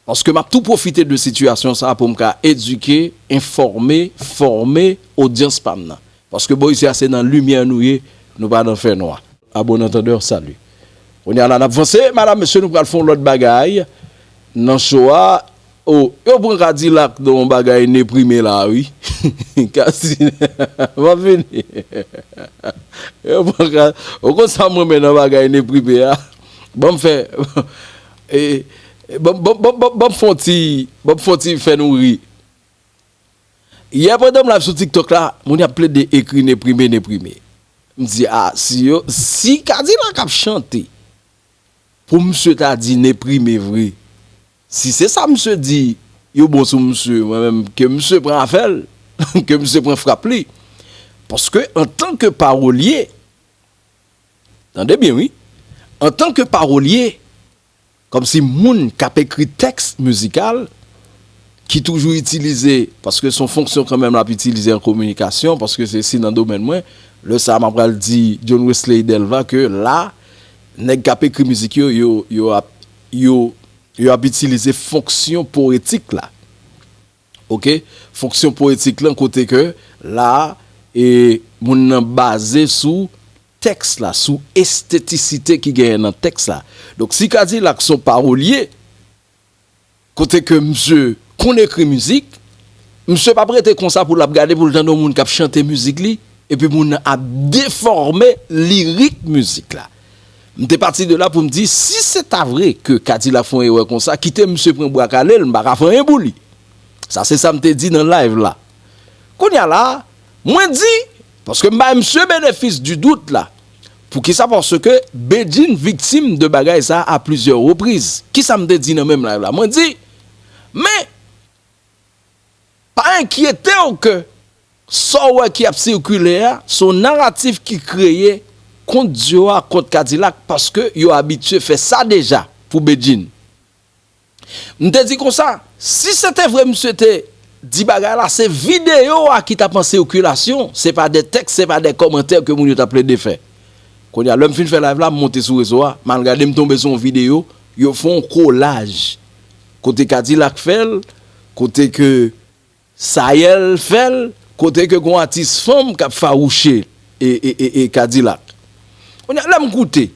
Paske m ap tou pwofite de sitiyasyon sa a pou m ka edike, enfòme, fòme odyans pa m nan. Paske bò isi a se nan limyè nou ye, nou pa nan fènwa. À bon entendeur, salut. Kounye a la, n ap vanse, madam, mesye, nou pral fè yon lòt bagay nan show a. O, yo pran Kadilak nan yon bagay neprime la, wi. Kasi, m ap vini. Yo pran Ka-, ou konn sa m renmen nan bagay neprime a. Ban m fè, e, e, ban, ban, ban, ban, ban m fè yon ti, ban m fè yon ti fè nou ri. Yè pandan m live sou TikTok la, moun y ap plede ekri neprime, neprime. M di, a, si yo, si Kadilak ap chante, pou misye ta di neprime vre. Si se sa misye di, yo bon sou misye, mwen menm, ke misye pran afè l, ke misye pran frap li. Paske antanke pawolye, tande byen wi, antanke pawolye, kòmsi moun k ap ekri tèks mizikal, ki toujou itilize, paske se yon fonksyon kanmenm l ap itilize an kominikasyon, paske se si nan domèn mwen, lè sa a m ap pral di John Wesley Delva ke la, nèg k ap ekri mizik yo, yo, yo ap, yo, yo ap itilize fonksyon powetik la. Oke? Fonksyon powetik lan kote ke la, e, moun nan baze sou tèks la, sou estetisite ki genyen nan tèks la. Donk, si Kadilak se yon pawolye, kote ke misye konn ekri mizik, misye p ap rete konsa pou l ap gade pou l tande yon moun k ap chante mizik li, epi moun nan ap defòme lirik mizik la. M te pati de la pou m di, si se ta vre ke Kadilak fè yon erè konsa, kite misye pran bwa kale l, m pa ka fè anyen pou li. Sa se sa m te di nan live la. Kounye a la, mwen di, paske m bay misye benefis di dout la. Poukisa? Paske Bedjine viktim de bagay sa a plizyè repriz. Kisa m te di nan menm live la? Mwen di, men, pa enkyete w ke sa w wè ki ap sikile a, se yon naratif ki kreye kont Dio a, kont Kadilak, paske yo abitye fè sa deja pou Bedjine. M te di konsa, si se te vre misye te di bagay la, se videyo a ki t ap an sikilasyon, se pa de tèks, se pa de kòmantè ke moun yo t ap plede fè. Kounye a, lè m fin fè live la, m monte sou rezo a, m al gade, m tonbe sou yon videyo, yo fè yon kolaj. Kote Kadilak fè l, kote ke Sayèl fè l, kote ke gon atis fanm k ap fawouche e, e, e, e Kadilak. Kounye a, lè m koute,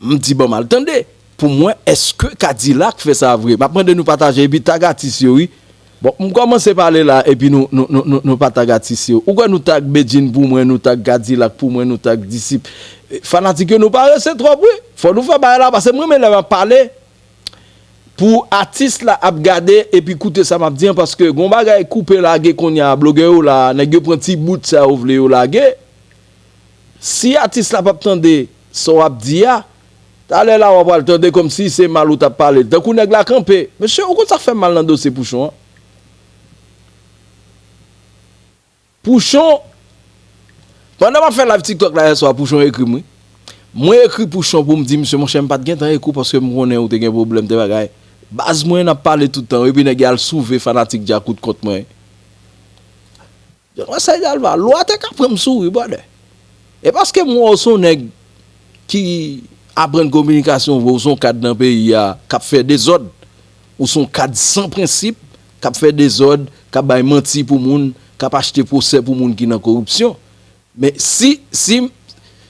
m di, "Ban m al tande." Pou mwen, èske Kadilak fè sa vre? M ap mande nou pataje epi tag atis yo, wi. Bon, m kòmanse pale la, epi nou, nou, nou, nou, nou pa tag atis yo. Ou kwè nou tag Bedjine pou mwen, nou tag Kadilak pou mwen, nou tag Disip. E, fanatik yo, nou parese twòp, wi. Fò nou fè bagay la, paske mwen, men lè m ap pale, pou atis la ap gade epi koute sa m ap di an, paske gon bagay koupe lage kounye a, blogè yo la, nèg yo pran ti bout sa yo vle yo lage. Si atis la p ap tande sa w ap di a, talè la w ap pral tande kòmsi se mal ou t ap pale l. Tankou nèg la kanpe. Mesye, ou konn sa k fè m mal nan dosye Pouchon an? Pouchon, pandan m ap fè live TikTok la yè swa, Pouchon ekri m, wi. Mwen ekri Pouchon pou m di, "Misye, monchè, m pa t gentan ekri w paske m konnen ou te gen pwoblèm, te bagay." Baz mwen, n ap pale tout tan, epi nèg yo al souve fanatik Djakout kont mwen. John Wesley Delva, lwa te ka pran m sou, wi, brother. E paske m wè w se yon nèg ki aprann kominikasyon vre, ou se yon kad nan peyi a k ap fè dezòd, ou se yon kad san prensip, k ap fè dezòd, k ap bay manti pou moun, k ap achte pwosè pou moun ki nan koripsyon. Men si, si,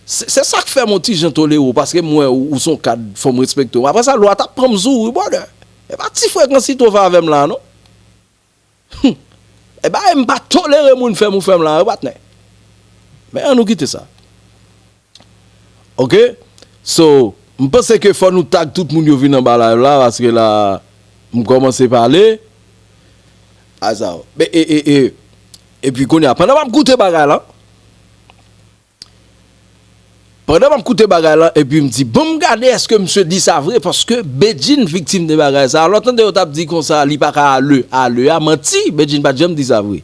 se, se sa k fè m yon ti jan tolere w, paske m wè ou, ou se yon kad, fò m respekte w. Apre sa, lwa t ap pran m sou, wi, brother. E pa ti frekans li twò fè avè m la, non. Humm. E ba, m pa tolere moun fè m ou fè m la, wi, patnè. Men an nou kite sa. Oke? So, m panse ke fò nou tag tout moun yo vin anba live la, paske la, m kòmanse pale. A sa, e, e, e, e, epi kounye a, pandan m ap koute bagay la, pandan m ap koute bagay la, epi m di, "Ban m gade èske misye di sa vre," paske Bedjine viktim de bagay sa. Alò, tande yo t ap di konsa, li pa ka ale, ale a, manti, Bedjine pa t janm di sa vre.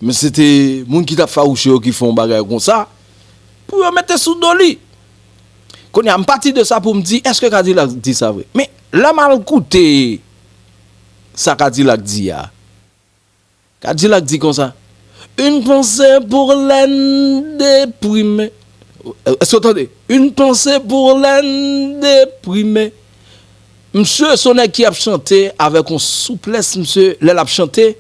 Men se te moun ki t ap fawouche yo ki fè yon bagay konsa, pou yo mete sou do li. Kounye a, m pati de sa pou m di, èske Kadilak di sa vre? Men, lè m al koute sa Kadilak di a, Kadilak di konsa, "Une pensée pour les déprimés." Èske w tande? "Une pensée pour les déprimés." Misye, se yon nèg ki ap chante avèk yon souplès, misye, lè l ap chante,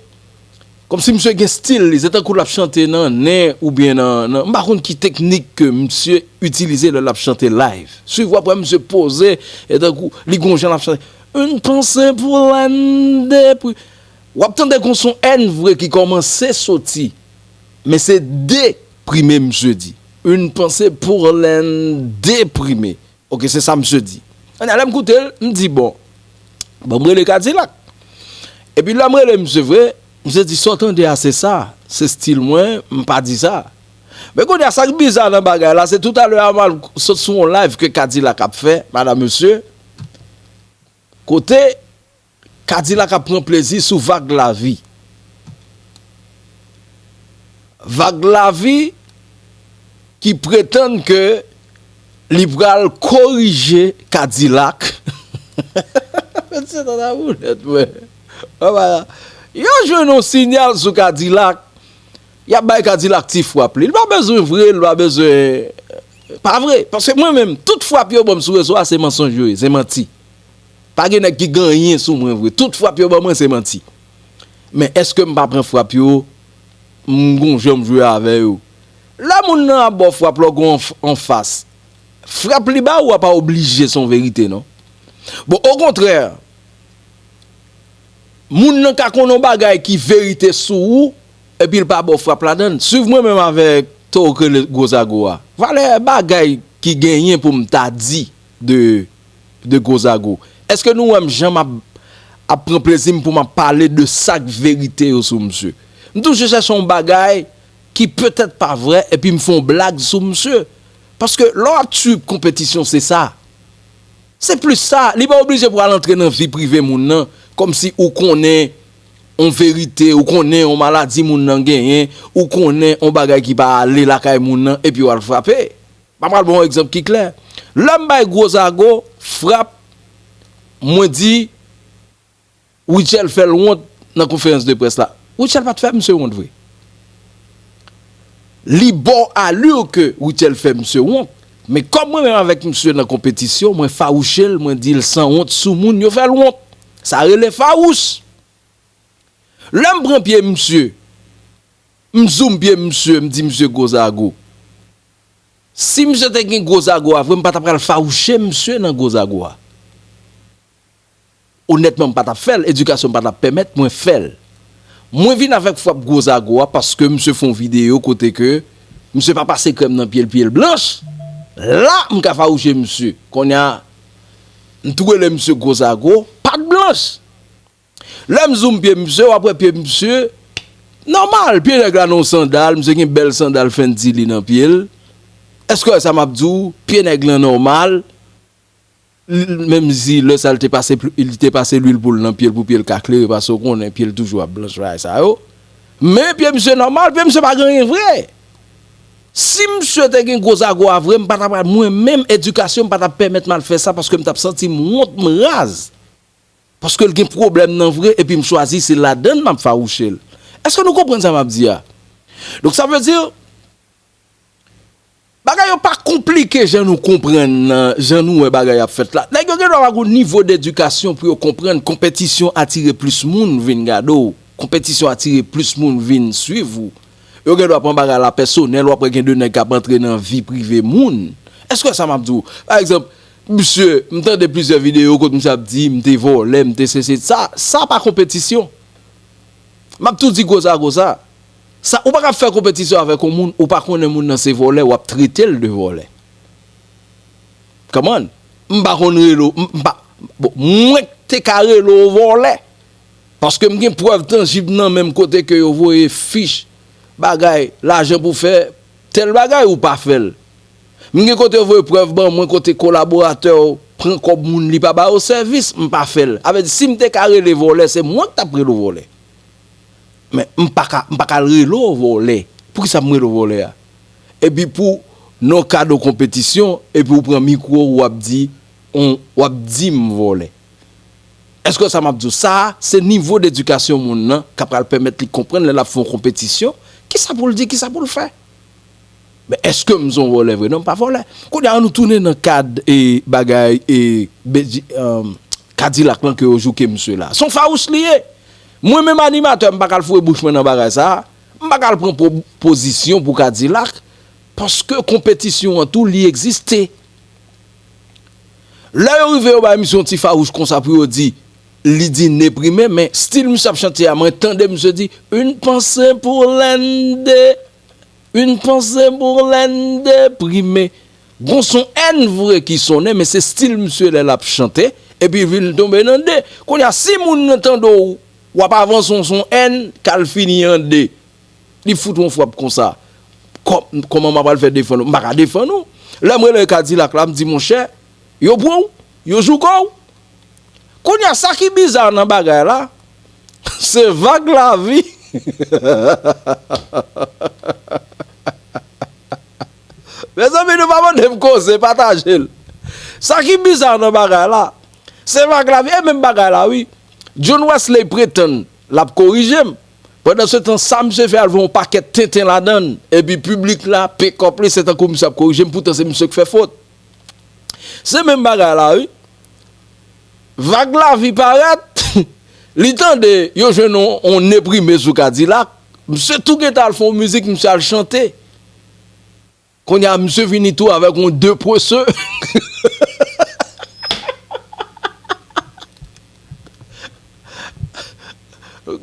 Kòmsi misye gen stil li, se tankou l ap chante nan nen oubyen nan, nan, m pa konn ki teknik ke misye itilize lè l ap chante live. Swiv, w ap wè misye poze, e tankou li gon jan l ap chante. Une pensée pour l'Inde, pri-, w ap tande gon son N vre ki kòmanse soti, men se deprime misye di. Une pensée pour l'Inde déprimée. Ok, se sa misye di. Kounye a, lè m koute l, m di, bon, bon, m rele Kadilak. Epi lè m rele misye vre, misye di, sa w tande a, se sa, se stil mwen, m pa di sa. Men kounye a, sa k biza nan bagay la, se toutalè a m al sot sou yon live ke Kadilak ap fè, madam, mesye, kote Kadilak ap pran plezi sou Vag Lavi. Vag Lavi ki pretann ke li pral korije Kadilak. Mesye, tande boulèt, mwen. Yo jwenn yon sinyal sou Kadilak. Y ap bay Kadilak ti frap li. Li pa bezwen vre, li pa bezwen. Pa vre. Paske mwen menm, tout frap yo ban m sou rezo a, se mansonj yo ye, se manti. Pa gen nèg ki gen anyen sou mwen vre. Tout frap yo ban mwen, se manti. Men èske m pa pran frap yo? M gon jan m jwe avè yo. Lè moun nan ap ba w frap lè w gen yon f-, anfas, frap li ba ou a pa oblije se yon verite, non. Bon, okontrè, moun nan ka konn yon bagay ki verite sou ou, epi l pa ba w frap ladan l. Swiv mwen menm avèk towo k rele Gwo Zago a. Valè bagay ki genyen pou m ta di de, de Gwo Zago. Èske nou wè m jan m ap, ap pran plezi m pou m ap pale de sa k verite yo sou misye? M toujou chèche yon bagay ki petèt pa vrè, epi m fè yon blag sou misye. Paske lè w ap swiv konpetisyon, se sa. Se plis sa, li pa oblije pou al antre nan vi prive moun nan, kòmsi ou konnen yon verite, ou konnen yon maladi moun nan genyen, ou konnen yon bagay ki pa ale lakay moun nan, epi w al frape. M ap pral ba w yon egzanp ki klè. Lè m bay Gwo Zago frap, mwen di, Rutshelle fè l wont nan konferans de près la. Rutshelle pa t fè misye wont vre. Li ba w alur ke Rutshelle fè misye wont. Men kòm mwen menm avèk misye nan konpetisyon, mwen fawouche l, mwen di l sanwont, soumoun, yo fè l wont. Sa rele fawouch. Lè m pran pye misye, m zoom pye misye, m di misye Gwo Zago. Si misye te gen Gwo Zago a vre, m pa ta pral fawouche misye nan Gwo Zago a. Onètman, m pa t ap fè l, edikasyon m pa t ap pèmèt mwen fè l. Mwen vin avèk frap Gwo Zago a paske misye fè yon videyo kote ke misye pa pase krèm nan pye l, pye l blanch. La, m ka fawouche misye. Kounye a, m tou rele misye Gwo Zago, pa t blanch. Lè m zoom pye misye, w ap wè pye misye nòmal. Pye nèg la nan yon sandal, misye gen bèl sandal Fendi li nan pye l. Èske w wè sa m ap di w? Pye nèg lan nòmal. L-, menm si lè sa l te pase pl-, li te pase lwil pou l nan pye l pou pye l ka klere, paske w konnen pye l toujou ap blanch, bagay sa yo. Men pye misye nòmal, pye misye pa gen anyen vre. Si misye te gen Gwo Zago a vre, m pa t ap, mwen menm, edikasyon m pa t ap pèmèt m al fè sa, paske m t ap santi m wont, m raz. Paske l gen pwoblèm nan vre, epi m chwazi se ladan l m ap fawouche l. Èske nou konprann sa m ap di a? Donk, sa vle di, bagay yo pa konplike jan nou konprann nan, jan nou wè bagay ap fèt la. Nèg yo gen dwa pa gon nivo dedikasyon pou yo konprann konpetisyon atire plis moun vin gade w. Konpetisyon atire plis moun vin swiv ou. Yo gen dwa pran bagay la pèsonèl, w ap wè gen de nèg k ap antre nan vi prive moun. Èske w wè sa m ap di w? Pa egzanp, misye, m tande plizyè videyo kote misye ap di, "M te vòlè, m te sesi." Sa, sa pa konpetisyon. M ap tou di Gwo Zago sa. Sa, ou pa ka fè konpetisyon avèk yon moun, ou pa konnen moun nan se vòlè, w ap trete l de vòlè. Kòman? M pa konn rele w, m, m pa, bon, mwen k te ka rele w vòlè. Paske m gen prèv tanjib nan men m kote ke yo voye fich, bagay, lajan pou fè tèl bagay, ou pa fè l. M gen kote yo voye prèv ban mwen kote kolaboratè w pran kòb moun li pa ba yo sèvis, m pa fè l. Sa vle di, si m te ka rele vòlè, se mwen k t ap rele w vòlè. Men m pa ka, m pa ka rele w vòlè. Poukisa m rele w vòlè a? Epi pou nan kad yon konpetisyon, epi w pran mikwo, w ap di, on, w ap di m vòlè. Èske sa m ap di w? Sa a, se nivo dedikasyon moun nan k ap pral pèmèt li konprann lè l ap fè yon konpetisyon, kisa pou l di, kisa pou l fè. Men èske m se yon vòlè vre? Non, m pa vòlè. Kounye a, ann nou tounen nan kad, e, bagay, e, Bedji-, e, Kadilak lan ke yo jouke misye la. Se yon fawouch li ye. Mwen menm animatè, m pa ka al foure bouch mwen nan bagay sa a. M pa ka al pran po- pozisyon pou Kadilak, paske konpetisyon an tou li egziste. Lè yo rive yo bay misye yon ti fawouch konsa pou yo di, li di Neprime, men stil misye ap chante a, mwen tande misye di, une pensée pour l'Inde, une pensée pour l'Inde, Prime. Gon son N vre ki sonnen, men se stil misye lè l ap chante, epi vin tonbe nan de. Kounye a, si moun nan tande w, w ap avanse yon son N, k al fini an de. Li fout yon frap konsa. Kò- kòman m ap al fè defann ou? M pa ka defann ou. Lè m rele Kadilak la, m di, monchè, yo pran w, yo jouke w. Kounye a, sa ki biza nan bagay la, se Vag Lavi. Mezanmi, nou pa mande m koze, pataje l. Sa ki biza nan bagay la, se Vag Lavi, e menm bagay la, wi. John Wesley pretann l ap korije m. Pandan se tan, sa misye fè al voye yon pakèt tenten ladan l. Epi piblik la, pekòp li, se tankou misye ap korije m, poutan se misye k fè fot. Se menm bagay la, wi. Vag Lavi parèt, li tande yo jwenn on, on Neprime sou Kadilak. Misye tou gentan al fè yon mizik, misye al chante. Kounye a, misye vini tou avèk yon de pwese.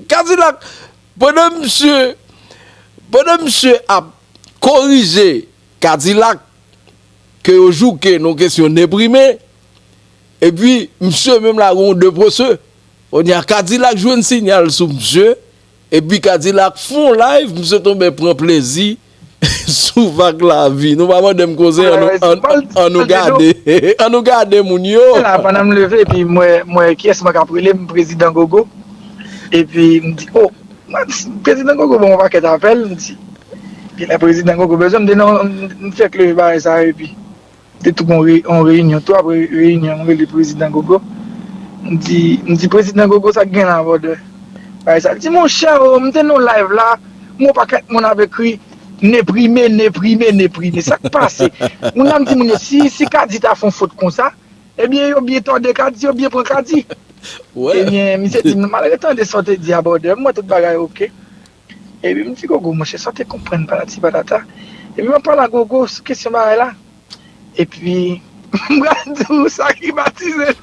Kadilak, pandan misye, pandan misye ap korije Kadilak, ke yo jouke nan kesyon Neprime, epi misye menm la gon de pwese. Kounye a, Kadilak jwenn sinyal sou misye, epi Kadilak fè yon live, misye tonbe pran plezi sou Vag Lavi. Nou pa mande m koze, an nou, an, an nou gade. An nou gade moun yo. La, pandan m leve, epi mwen, mwen, kiyès mwen k ap rele m, Prezidan Gogo. Epi m di, o, mwen, Prezidan Gogo ban m yon pakèt apèl, m di. Epi lè Prezidan Gogo bezwen m, m di non, m, m fèk leve bagay sa yo, epi te tou gon re- yon reyinyon tou, apre reyinyon, m rele Prezidan Gogo. M di, m di, Prezidan Gogo, sa k gen la, brother? Bagay sa, l di, monchè, o, m te nan yon live la, m wè yon pakèt moun ap ekri Neprime, Neprime, Neprime. Sa k pase? Moun nan m di moun yo, si, si Kadi ta fè yon fot konsa, ebyen, yo byen tòde Kadi, yo byen pran Kadi. Ebyen, misye di, m al retande sa w te di a, brother, m wè tout bagay oke. Epi m di, Gogo, monchè, sa w te konprann patati patata. Epi m ap pale a Gogo sou kesyon bagay la. Epi, m pral di w sa ki matize l.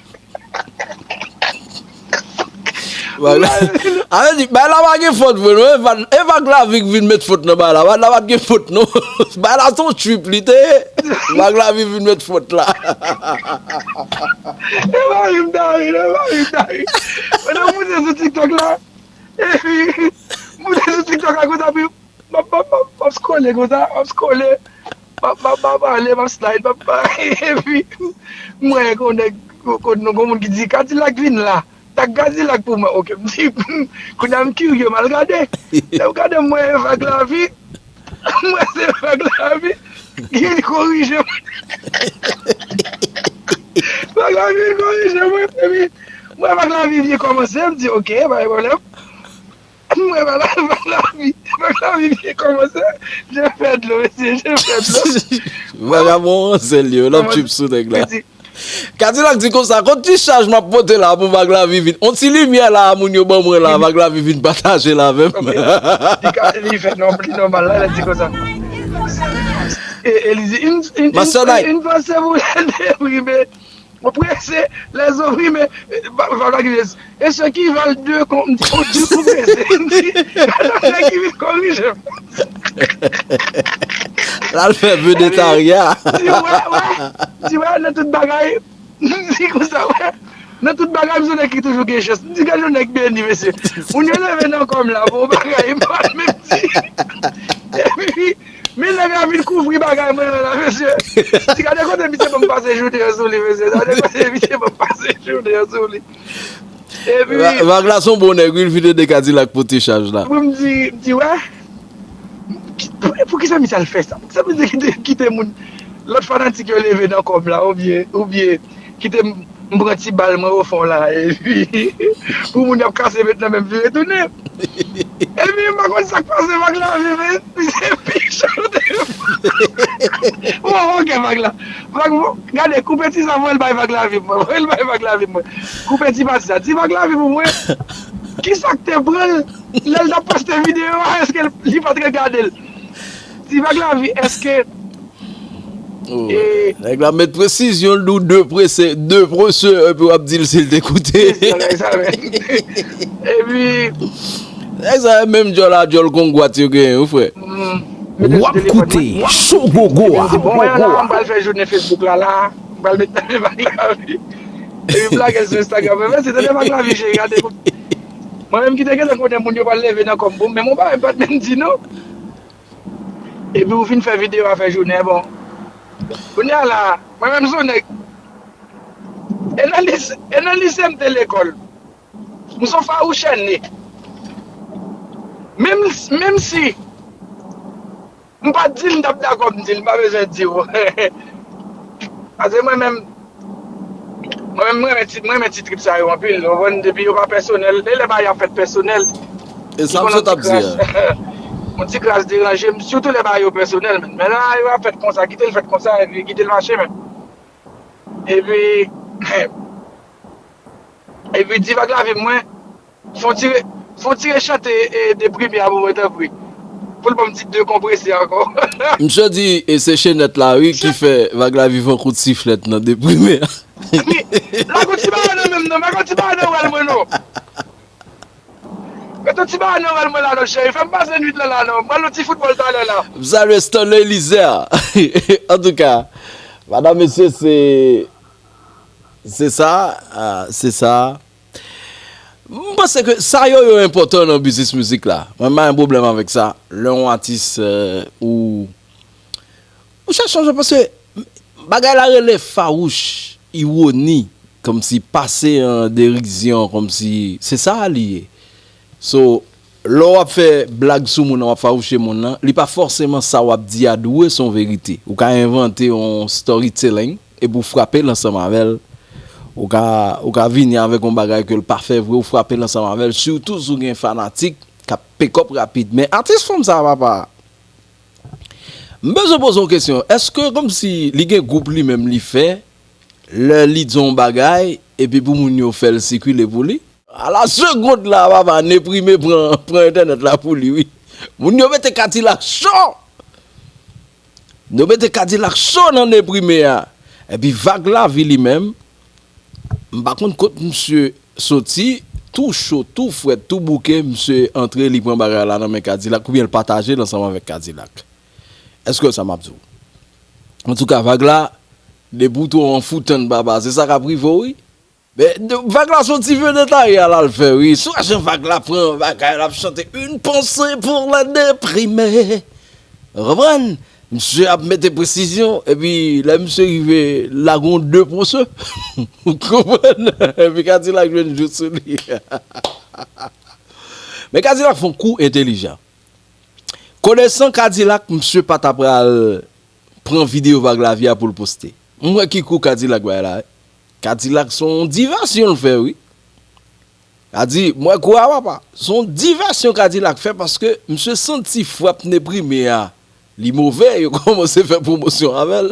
Bagay la, a vle di, bagay la pa gen fòt vre, non. E Vag, e Vag Lavi k vin met fòt nan bagay la. Bagay la pa t gen fòt, non. Bagay la se yon trip, li te ye. Vag Lavi vin met fòt la. E mari m ta ri, e mari m ta ri. Pandan m moute sou TikTok la, epi, m moute sou TikTok la konsa, epi, m ap, m ap, m ap, m ap scrolle konsa, m ap scrolle, m ap, m ap, m ap pale, m ap slide, m ap pale, epi m wè yon nèg, yon, yon, yon moun ki di, Kadilak vin la, tag Kadilak pou mwen, oke, m di, kounye a m kirye, m al gade, lè m gade, m wè Vag Lavi, m wè se Vag Lavi ki vin korije mwen, Vag Lavi vin korije mwen, epi m wè Vag Lavi vin kòmanse, m di, oke, pa gen pwoblèm. Mwen pa la, pa la vi, pa la vi byen kòmanse. Je fè dlo, mesye, je fè dlo. Vagabon ranse l yo, l ap trip sou nèg la. Kadilak di konsa, kot ti chaj m ap pote la pou Vag Lavi vin? On ti limyè la, moun yo ban mwen la, Vag Lavi vin pataje l avè m. Li ka, li fè nòm, li nòmal la, lè di konsa. E, e li di, in, in, in, in panse pou lè deprime. Mwen prese, les ouvriers, men, va, va, va, e ceux qui veulent deux, kon, m di, oh, Dieu, pou prese. M di, gade nèg ki vin korije m. L al fè vedetarya. M di, wè, wè. M di, wè, nan tout bagay. M di konsa, wè. Nan tout bagay, m se nèg ki toujou gen chans. M di, gade yon nèg beni, mesye. Moun yo leve nan kò m la, bon bagay, m pa menm di. Epi, men nèg la vin kouvri bagay mwen la, mesye. Ti gade kote misye ban m pase jounen an sou li, mesye. Gade kote misye ban m pase jounen an sou li. Epi, Vag la se yon bon nèg, wi, l vin ede Kadilak pote chaj la. Pou m di, m di, wè. Ki- Pou, poukisa misye al fè sa? Poukisa misye kite, kite moun, lòt fanatik yo leve nan kò m la, oubyen, oubyen kite m, m pran ti bal mwen ofon la, epi pou moun y ap kase met nan men m vire tounen. Epi m pa konn sa k pase Vag Lavi, men misye pi cho devan. Bon, oke, Vag la. Vag, bon, gade, koupe ti sa, voye l bay Vag Lavi mwen, voye l bay Vag Lavi mwen. Koupe ti pati sa, ti Vag Lavi pou mwen. Kisa k te pran l lè l t ap poste videyo a? Èske li pa t regade l? Ti Vag Lavi, èske Oh, nèg la met presizyon l dou de prese de prese epi w ap di l si l te koute. Epi Nèg sa menm djòl a djòl kongwat yo genyen wi frè. W ap koute Cho Gogo a. Bon, mwen la, m pral fè jounen Facebook la la. M pral met nan men Vag Lavi. Epi m lage l sou Instagram. Mwen se tande Vag Lavi, cheri, gade. Mwen menm ki te gentan konnen moun yo pral leve nan kò m pou m, men mwen pa menm pa t menm di non. Epi ou vin fè videyo a fè jounen bon. Kounye a la, mwen menm se yon nèg. E nan lise, e nan lise m te lekòl. M se yon fawouch ènmi. Menm, menm si m pa t di l, m t ap dakò m di l, m pa bezwen di w. Paske mwen menm, mwen menm, mwen renmen ti, mwen renmen ti trip sa yo anpil. Ou konprann, depi yo pa pèsonèl, e lè bagay yo ap fèt pèsonèl. E sa m sot ap di a. Yon ti kras deranje m, sitou lè bagay yo pèsonèl, men. Men lè bagay yo ap fèt konsa, kite l fèt konsa, epi kite l mache, men. Epi, epi Ti Vag Lavi mwen, fon tire, fon tire chante e, deprime a pou mwen, tanpri. Pou l ban m ti dekonprese ankò. Misye di e se chenèt la wi ki fè Vag Lavi fè yon kout siflèt nan deprime a. Lagon ti bagay nan menm non, lagon ti bagay nan wèl mwen non. Mete yon ti bagay nan wèl mwen la non, cheri. Fè m pase nwit lan la non. M pral yon ti foutbòl talè la. M salye Stanley Lizer. Antouka, madanm, mesye, se se sa, ah, se sa. M panse ke sa yo yo enpòtan nan biznis mizik la. Mwen m pa gen pwoblèm avèk sa. Lè yon atis euh, ou ou chèche yon jan paske bagay la rele fawouch, iwoni, kòmsi pase an derizyon, kòmsi se sa li ye. So, lè w ap fè blag sou moun nan, w ap fawouche moun nan, li pa fòseman sa w ap di a dwe se yon verite. Ou ka envante yon storytelling epi w frape l ansanm avè l. Ou ka, ou ka vini avèk yon bagay ke l pa fè vre, ou frape l ansanm avè l, sitou si w gen fanatik k ap pick up rapid. Men atis fanm sa a, papa, m bezwen poze w kesyon. Èske kòmsi li gen gwoup li menm li fè, lè li di yon bagay, epi pou moun yo fè l sikile pou li? A la segond la, papa, Neprime pran, pran entènèt la pou li, wi. Moun yo mete Kadilak cho! Yo mete Kadilak cho nan Neprime a. Epi Vag Lavi li menm, m pa konn kot misye soti, tou cho, tou frèt, tou bouke, misye antre, li pran bagay la nan men Kadilak, oubyen l pataje l ansanm avèk Kadilak. Èske w wè sa m ap di w? Antouka, Vag la, depi w twò anfoutan, papa, se sa k ap rive w, wi. Men, Vag la se yon ti vye detaye a l al fè, wi. Si w wè jan Vag la pran bagay, l ap chante une pensée pour les déprimés. Ou konprann? Misye ap mete presizyon, epi lè misye rive, l lage yon de pwosè. Ou konprann? Epi Kadilak jwenn jou sou li. Men Kadilak fè yon kou entelijan. Konesan Kadilak, misye pa ta pral pran videyo Vag Lavi a pou l poste. M wè ki kou Kadilak bay la, wi. Kadilak se yon divèsyon l fè, wi. Sa di, m wè kou a, papa. Se yon divèsyon Kadilak fè paske misye santi frap Neprime a, li move, yo kòmanse fè pwomosyon avè l.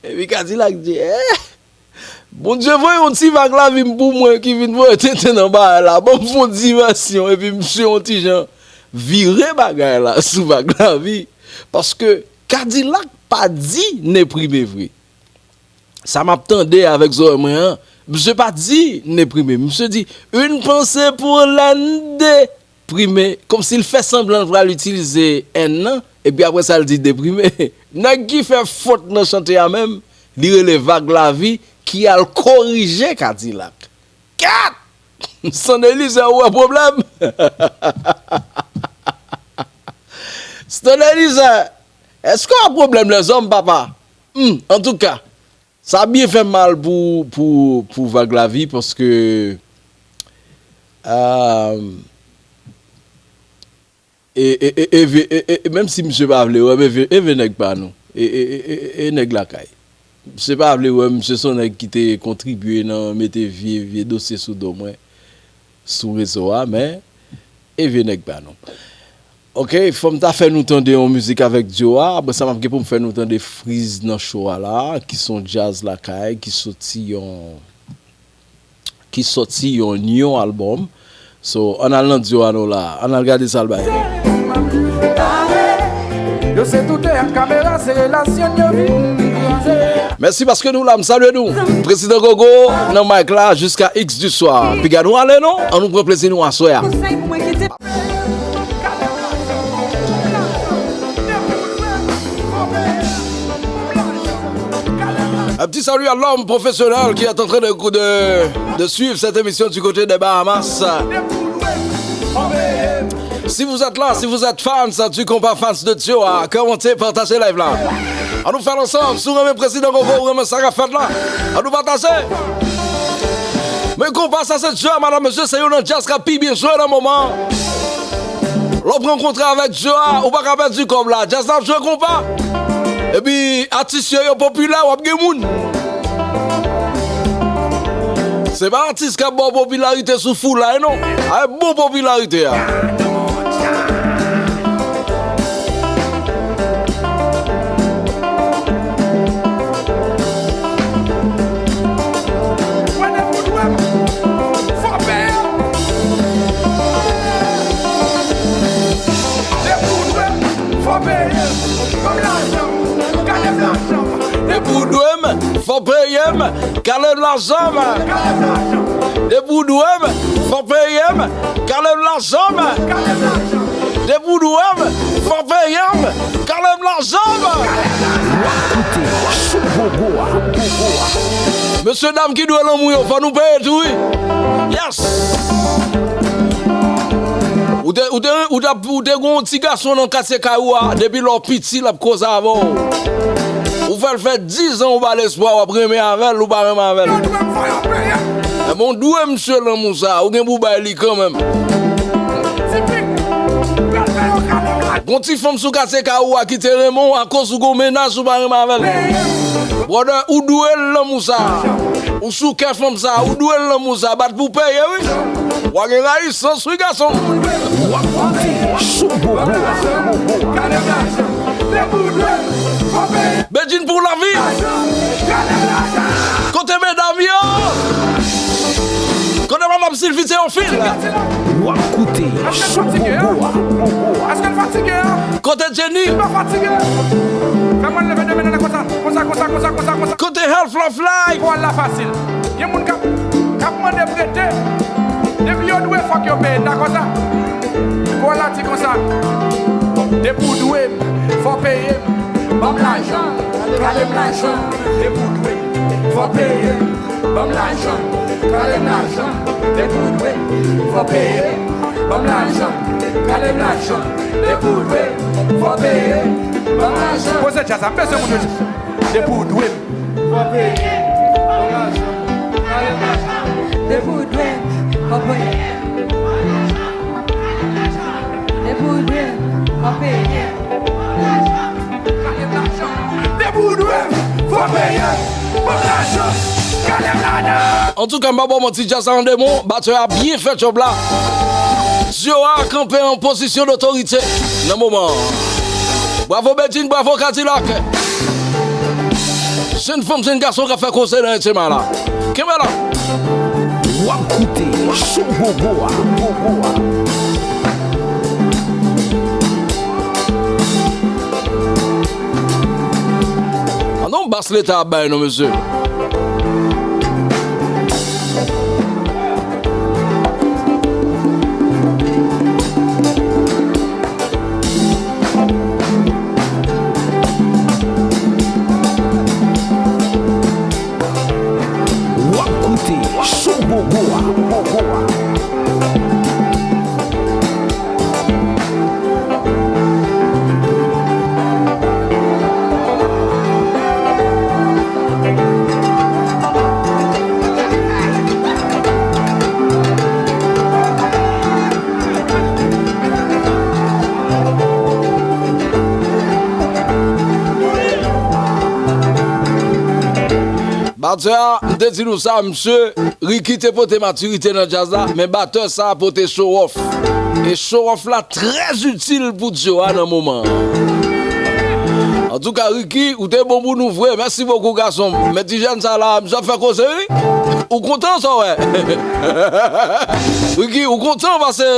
Epi Kadilak di, eh, Bondye voye yon ti Vag Lavi m pou mwen ki vin voye tenten nan bagay la. Ban m fè yon divèsyon, epi misye yon ti jan vire bagay la sou Vag Lavi. Paske Kadilak pa di Neprime vre. Sa m ap tande avèk zòrèy mwen an, misye pa di Neprime. Misye di, une pensée pour les dé- prime, kòmsi l fè sanblan l pral itilize N nan, epi apre sa l di deprime. Nèg ki fè fot nan chante a menm, li rele Vag Lavi ki al korije Kadilak. Kat! Stanley Lizè, ou wè pwoblèm? Stanley Lizè, èske w wè pwoblèm lèzòm, papa? Hmm, antouka, sa byen fè m mal pou, pou, pou Vag Lavi, paske ah, e, e, e, e, e, e, e, menm si misye pa vle wè m, e vye, e vye nèg pa nou. E, e, e, e, e nèg lakay. Misye pa vle wè m, misye se yon nèg ki te kontribye nan mete vye, vye dosye sou do mwen, sou rezo a, men e vye nèg pa nou. Ok, fò m ta fè nou tande yon mizik avèk Dyo a. Apre sa, m ap gen pou m fè nou tande Friz nan cho a la, ki se yon djaz lakay, ki soti yon, ki sòti yon, yon albòm. So, ann al nan Dio a nou la. Ann al gade sa l bay. Yo se toutè ak kamera, se relasyon yo vin brize. Mèsi paske nou la, m salye nou. Prezidan Gogo nan mic la jiska X du soir. Piga nou ale non, ann nou pran plezi nou aswè a. Un petit salut à l'homme professionnel qui est en train de, de, de suivre cette émission du côté des Bahamas. Si vous êtes là, si vous êtes fans du compas, fans de Dio a, kòmante, pataje live la. Ann nou fè l ansanm. Si w renmen Prezidan Gogo, ou renmen sa k ap fèt la, ann nou pataje. Men konpa sa se Dio a, madanm, mesye, se youn nan djaz k ap pi byen jwe nan moman an. Lè w pran kontra avèk Dio a, ou pa ka pèdi kòb la. Djaz la ap jwe konpa. Epi atis yo, yo popilè, w ap gen moun. Se pa atis k ap ba w popilarite sou foulay non. A bon popilarite a. Depi w dwe m, fò peye m. Kale m lajan m. Depi w dwe m, fò peye m. Kale m lajan m. Depi w dwe m, fò peye m. Kale m lajan m. Depi w dwe m, fò peye m. Kale m lajan m. W ap koute Sou Gogo a. Mesye dam ki dwe lanmou yo, fò nou peye tou wi. Yes. Ou te, ou te, ou t ap, ou te gen yon ti gason nan katye kay ou a, depi lè w piti, l ap koze avè w. Ou fè l fè diz an ou ba l espwa, w ap renmen avè l, ou pa renmen avè l. Ebyen, w dwe misye lanmou sa, ou gen pou w bay li kanmenm. Gon ti fanm sou katye kay ou a ki te renmen w akoz ou gon mennaj ou pa renmen avè l. Brother, ou dwe l lanmou sa. Ou sou kè fanm sa, ou dwe l lanmou sa. Bat pou peye, wi. W a gen rayisans, wi, gason. W ap koute Sou Gogo a. Bedjine pou lavi. Kote medam yo? Kote madanm Sylvie Théophile? W ap koute Sou Gogo a. Èske n fatige a? Kote Jenny? M pa fatige. Fè mwen leve de men nan konsa, konsa, konsa, konsa, konsa, konsa. Kote Health Love Life? Pawòl la fasil. Gen moun k ap, k ap mande prete. Depi yo dwe, fòk yo peye. Dakò sa? Pawòl la di konsa. Depi w dwe m, fò peye m. Ban m lajan, kale m lajan. Depi w dwe m, fò peye m. Ban m lajan, kale m lajan. Depi w dwe m, fò peye m. Ban m lajan, kale m lajan. Depi w dwe m, fò peye m. Ban m lajan. Poze djaz la, m bezwen moun yo. Depi w dwe m. Fò peye m. Ban m lajan, kale m lajan. Depi w dwe m, fò peye m. Depi w dwe m, fò peye m. Depi w dwe m, fò peye m. Ban m lajan, kale m lajan. Antouka, m pa ba w manti, djaz la an demon, batè a byen fè djòb la. Dio a kanpe an pozisyon dotorite nan moman an. Bravo Bedjine, bravo Kadilak. Jèn fanm, jèn gason k ap fè koze nan enteman la. Kenbe la. W ap koute Sou Gogo a. An non bas leta ap bay nou, mesye. W ap koute Sou Gogo a. Batè a, m te di nou sa, msye Ricky te pote matirite nan djaz la, men batè sa a pote show off. E show off la trè itil pou Dio a nan moman an. Antouka, Ricky, ou te bon pou nou vre. Mèsi bokou, gason m. Men ti jèn sa la, misye ap fè koze, wi. Ou kontan, sa w wè? Ricky, ou kontan paske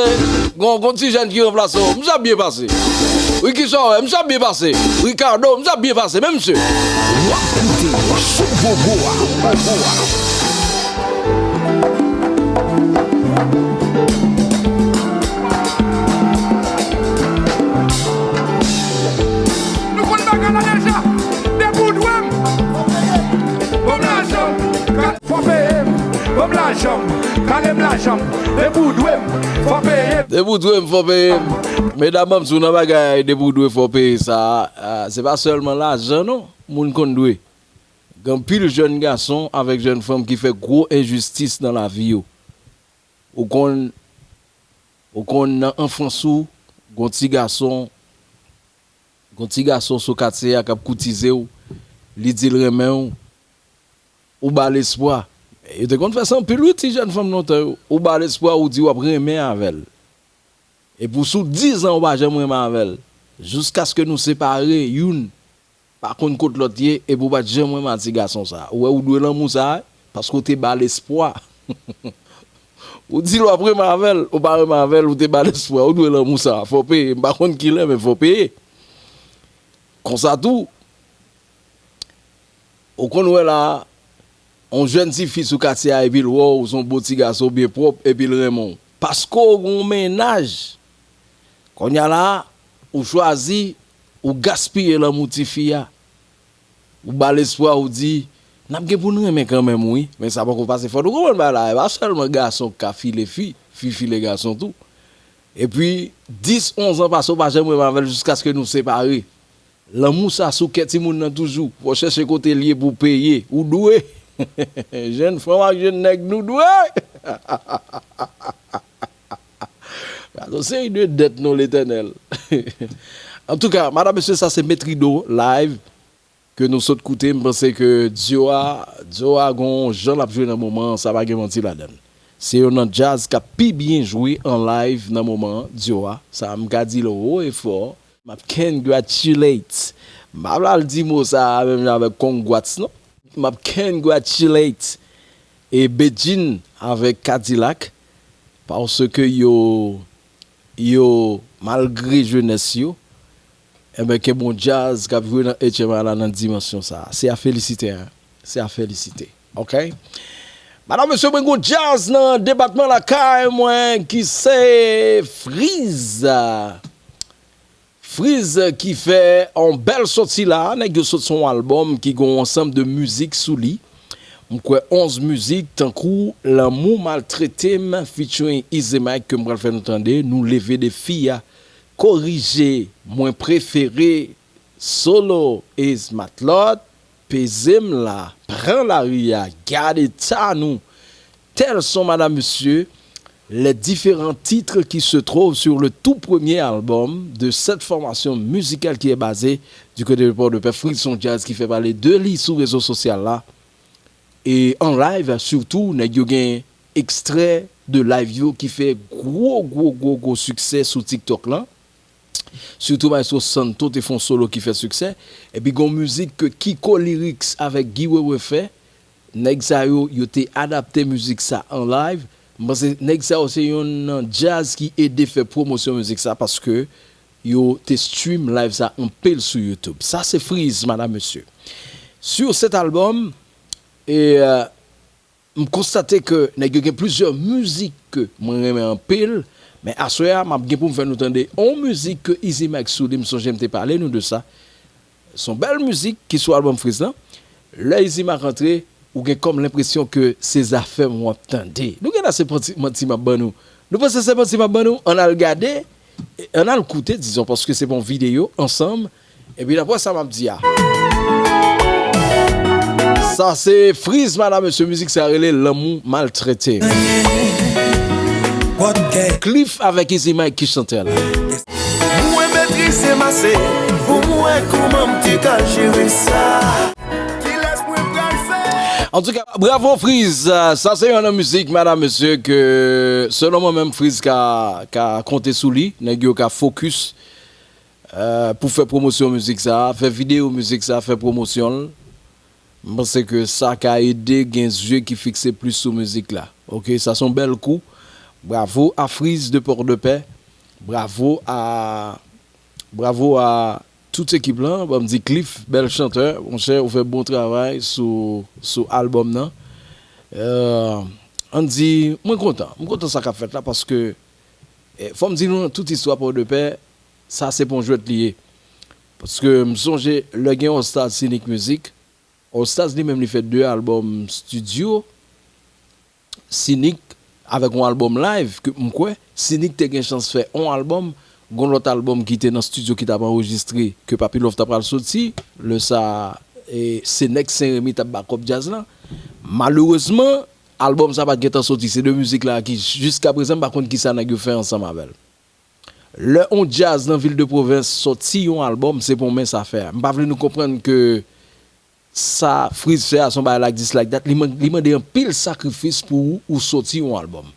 gon, gon ti jèn ki ranplase w. Misye ap byen pase. Ricky, sa w wè? Misye ap byen pase. Ricardo, misye ap byen pase. Men misye. W ap koute Sou Pogo a. Nou konn bagay la deja. Depi w dwe m, ban m lajan m. Fò peye m, ban m lajan m. Kale m lajan m. Depi w dwe m, fò peye m. Depi w dwe m, fò peye m. Medam, ban m di w nan bagay, depi w dwe, fò peye sa a, se pa sèlman lajan non, moun konn dwe. Gen anpil jèn gason avèk jèn fanm ki fè gwo enjistis nan lavi yo. Ou konn, ou konn nan anfans ou, gon ti gason, gon ti gason sou katye a k ap koutize w, li di l renmen w, ou ba l espwa. Yo te konn fè sa anpil wi, ti jèn fanm lontan yo. Ou ba l espwa, ou di w ap renmen avè l. Epi w sou dizan ou pa janm renmen avè l. Jiskaske nou separe, youn pa konn kot lòt ye, epi w pa t janm renmen a ti gason sa. Ou wè ou dwe lanmou sa, paske w te ba l espwa. Ou di l w ap renmen avè l, ou pa renmen avè l, ou te ba l espwa, ou dwe lanmou sa. Fò peye, m pa konn kilè, men fò peye. Konsa tou, ou konn wè la, yon jèn tifi sou katye a, epi l wè w, se yon bon ti gason, byen pwòp, epi l renmen w. Paske w gen yon mennaj, kounye a la, ou chwazi, ou gaspiye lanmou tifi a. Ou ba l espwa, ou di, n ap gen pou n renmen kanmenm, wi. Men sa poko pase, fò nou konprann bagay la. E pa sèlman gason k ka file fi, fi file gason tou. Epi, dis, onz an pase, ou pa janm renmen avè l jiskaske nou separe. Lanmou sa sou kè timoun nan toujou. Fò w chèche kote l ye pou w peye. Ou dwe. Jèn fanm ak jèn nèg, nou dwe. Gade yon seri de dèt non, Letènèl. Antouka, madam, mesye, sa se Met Rido live ke nou sot koute. M panse ke Dio a, Dio a gon jan l ap jwe nan moman an, sa pa gen manti ladan l. Se youn nan djaz k ap pi byen jwe an live nan moman an, Dio a. Sa a, m ka di l wo e fò. M ap congratulate. M pa pral di mo sa a menm jan avèk congrats non. M ap congratulate e Bedjine avèk Kadilak, paske yo, yo, malgre jenès yo, enben, gen bon djaz k ap jwe nan H M I la nan dimansyon sa a. Se a felisite, en. Se a felisite. Oke? Madam, mesye, mwen gon djaz nan depatman lakay mwen ki se Freeze. Freeze ki fè yon bèl sòti la, nèg yo sot sou yon albòm ki gen yon ansanm de mizik sou li. M kwè onz mizik tankou Lanmou Maltrete M featuring Easy Mike ke m pral fè nou tande, Nou Leve Defi a, Korije, Mwen Prefere, Solo is Matlòt, Peze M la, Pran Lari a, Gad Eta Nou, Tèl Son, Madam, Mesye, les différents titres qui se trouvent sur le tout premier album de cette formation musicale qui est basée du côté de Port-de-Paix, Freeze, son djaz ki fè pale de li sou rezo sosyal la. E an live, sitou, nèg yo gen ekstrè de live yo ki fè gwo, gwo, gwo, gwo siksè sou TikTok lan. Sitou Maestro Santo te fè yon solo ki fè siksè. Epi gen yon mizik ke Kiko Lyrics avèk Guy Wewe fè. Nèg sa yo, yo te adapte mizik sa an live. M panse nèg sa yo se youn nan djaz ki ede fè pwomosyon mizik sa paske yo te stream live sa anpil sou YouTube. Sa se Freeze, madam, mesye. Sur cet album, e, euh, m konstate ke nèg yo gen plizyè mizik ke mwen renmen anpil, men aswè a, m ap gen pou m fè nou tande yon mizik ke Easy Mike sou li, m sonje m te pale nou de sa. Se yon bèl mizik ki sou albòm Freeze lan. Lè Easy Mike antre, ou gen kòm lenpresyon ke se Zafèm w ap tande. Nou gen ase manti, manti m ap ban nou. Nou panse se manti m ap ban nou? Ann al gade, ann al koute, dizon, paske se pa yon videyo, ansanm. Epi n ap wè sa m ap di a. Sa se Freeze, madam, mesye, mizik sa rele Lanmou Maltrete. Cliff avèk Easy Mike ki chante l. Mwen metrize mase pou m wè kouman m te ka jere sa. Kilès mwen pral fè? Antouka, bravo Freeze. Sa se youn nan mizik, madam, mesye, ke selon mwen menm Freeze ka, ka konte sou li. Nèg yo ka fokis. euh, pou fè pwomosyon mizik sa, fè videyo mizik sa, fè pwomosyon l. M panse ke sa ka ede gen zye ki fikse plis sou mizik la. Ok, sa se yon bèl kou. Bravo a Freeze de Port-de-Paix. Bravo a, bravo a tout ekip lan. Ban m di Cliff, bèl chantè. Monchè, ou fè bon travay sou, sou albòm nan. Euh, ann di, mwen kontan. Mwen kontan sa k ap fèt la paske, eh, fò m di nou, nan tout istwa Port-de-Paix, sa se pa yon jwèt li ye. Paske m sonje lè gen All Stars Scenic Music, All Stars li menm li fè de albòm studio, Scenic avèk yon albòm live ke m kwè, Scenic te gen chans fè yon albòm, gon lòt albòm ki te nan studio ki t ap anrejistre, ke Papi Love ta pral soti, lè sa, e, se nèg Sen Remi t ap bakòp djaz la. Malerezman, albòm sa pa t gentan soti. Se de mizik la ki, jiska prezan, m pa konn kisa nèg yo fè ansanm avè l. Lè on djaz nan vil de pwovens sòti yon albòm, se pou men sa fè a. M pa vle nou konprann ke sa Freeze fè a se yon bagay like this, like that. Li man-, li mande anpil sakrifis pou ou, ou sòti yon albòm.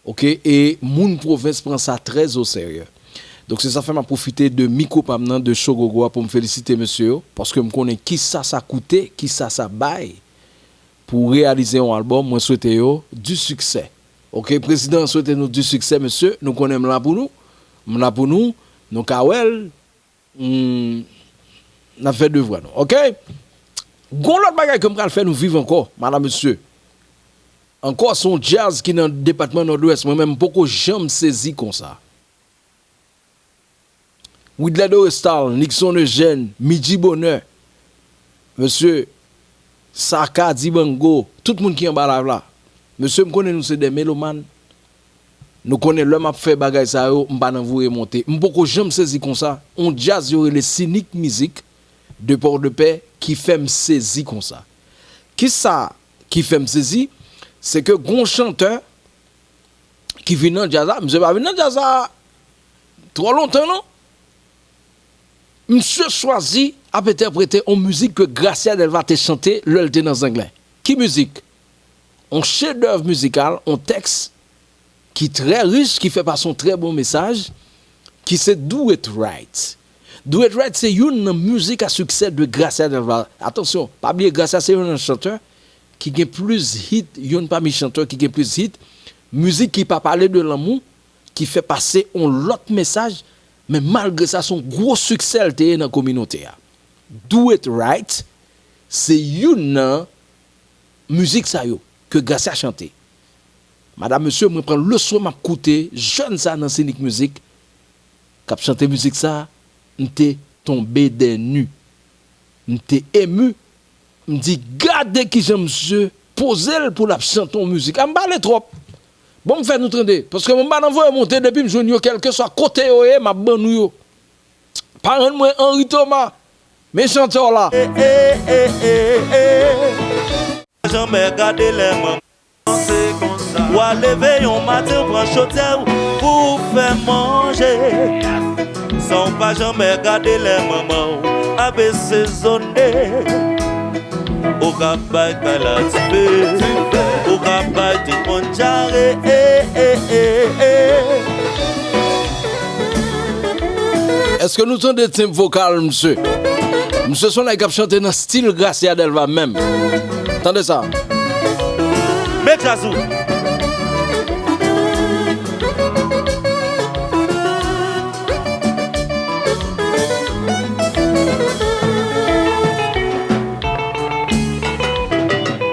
Ok? E moun pwovens pran sa trè o serye. Donk, se sa fè m ap pwofite de mikwo pa m nan, de Show Gogo a, pou m felisite mesye yo, paske m konnen kisa sa koute, kisa sa bay pou reyalize yon albòm. Mwen swete yo du succès. Ok, prezidan an swete nou du succès, mesye. Nou konnen m la pou nou. M la pou nou. Nou ka wè l. Hmm, n ap fè devwa nou. Ok? Gon lòt bagay ke m pral fè nou viv ankò, madam, mesye. Ankò, se yon djaz ki nan depatman Nòdwès. Mwen menm, m poko janm sezi konsa. Widley Dorestal, Nixon Eugène, Midji Bonheur, mesye, Saka, Dibango, tout moun ki anba live la. Mesye, m konnen nou se de melomàn. Nou konnen lè m ap fè bagay sa yo, m pa nan voye monte. M poko janm sezi konsa. On djaz yo rele Sinik Mizik de Pòdepè ki fè m sezi konsa. Kisa ki fè m sezi? Se ke gon chantè ki vin nan djaz la, misye pa vin nan djaz la twò lontan non. Misye chwazi ap entèprete on mizik ke Gracia Delva te chante lè l te nan Zenglen. Ki mizik? On chedèv mizikal, on tèks ki trè rich, ki fè pase on trè bon mesaj, ki se Do It Right. Do It Right se youn nan mizik a siksè de Gracia Delva. Atansyon, pa bliye Gracia se youn nan chantè ki gen plis hit, youn pami chantè ki gen plis hit, mizik ki pa pale de lanmou, ki fè pase on lòt mesaj, men malgre sa, se on gwo siksè l te ye nan kominote a. Do It Right se youn nan mizik sa yo ke Gracia chante. Madam, mesye, mwen pran leswen m ap koute jèn sa nan Sinik Mizik k ap chante mizik sa, m te tonbe dè ni. M te emu. M di, gade kijan misye poze l pou l ap chante yon mizik. A m pale twòp. Bon, m fè nou tande. Paske mwen m pa nan voye monte, depi m jwenn yo, kèlkeswa kote yo ye, m ap ban nou yo. Parenn mwen, Henry Thomas, men chantè w la. Janmè gade lè manman se konsa. W a leve yon maten, w pran chodyè w pou w fè manje. San w pa janmè gade lè manman w asezone. Ou ka bay kay la dife, ou ka bay tout moun dyare. Èske nou tande tenb vokal misye? Misye se yon nèg k ap chante nan stil Gracia Delva menm. Tande sa. Met djaz ou.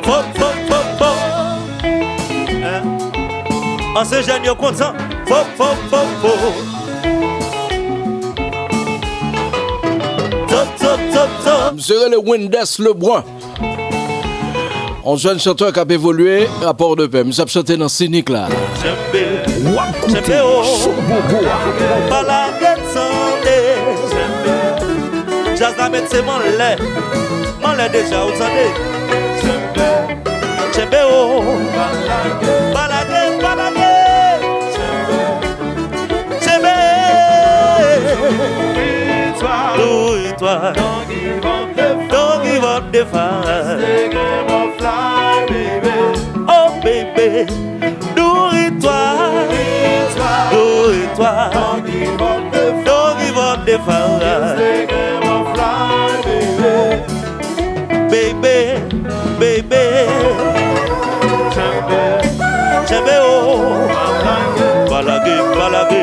Fò, fò, fò, fò. Ansyen jèn yo kontan. Fò, fò, fò, fò. Top, top, top, top. Misye rele Wendès Lebrun. On jèn chantè k ap evolye a Pòdepè. Misye ap chante nan Sinik la. W ap koute Show Gogo a. Pa lage tande. Djaz la mete m anlè. M anlè deja, ou tande. Tchenbe o. Pa lage, pa lage. Tchenbe. Do it right. Don't give up the fight. Oh baby. Do it right. Do it right. Don't give up the fight. Don't give up the Farah. Baby, baby. Tchenbe o. Pa lage, pa lage.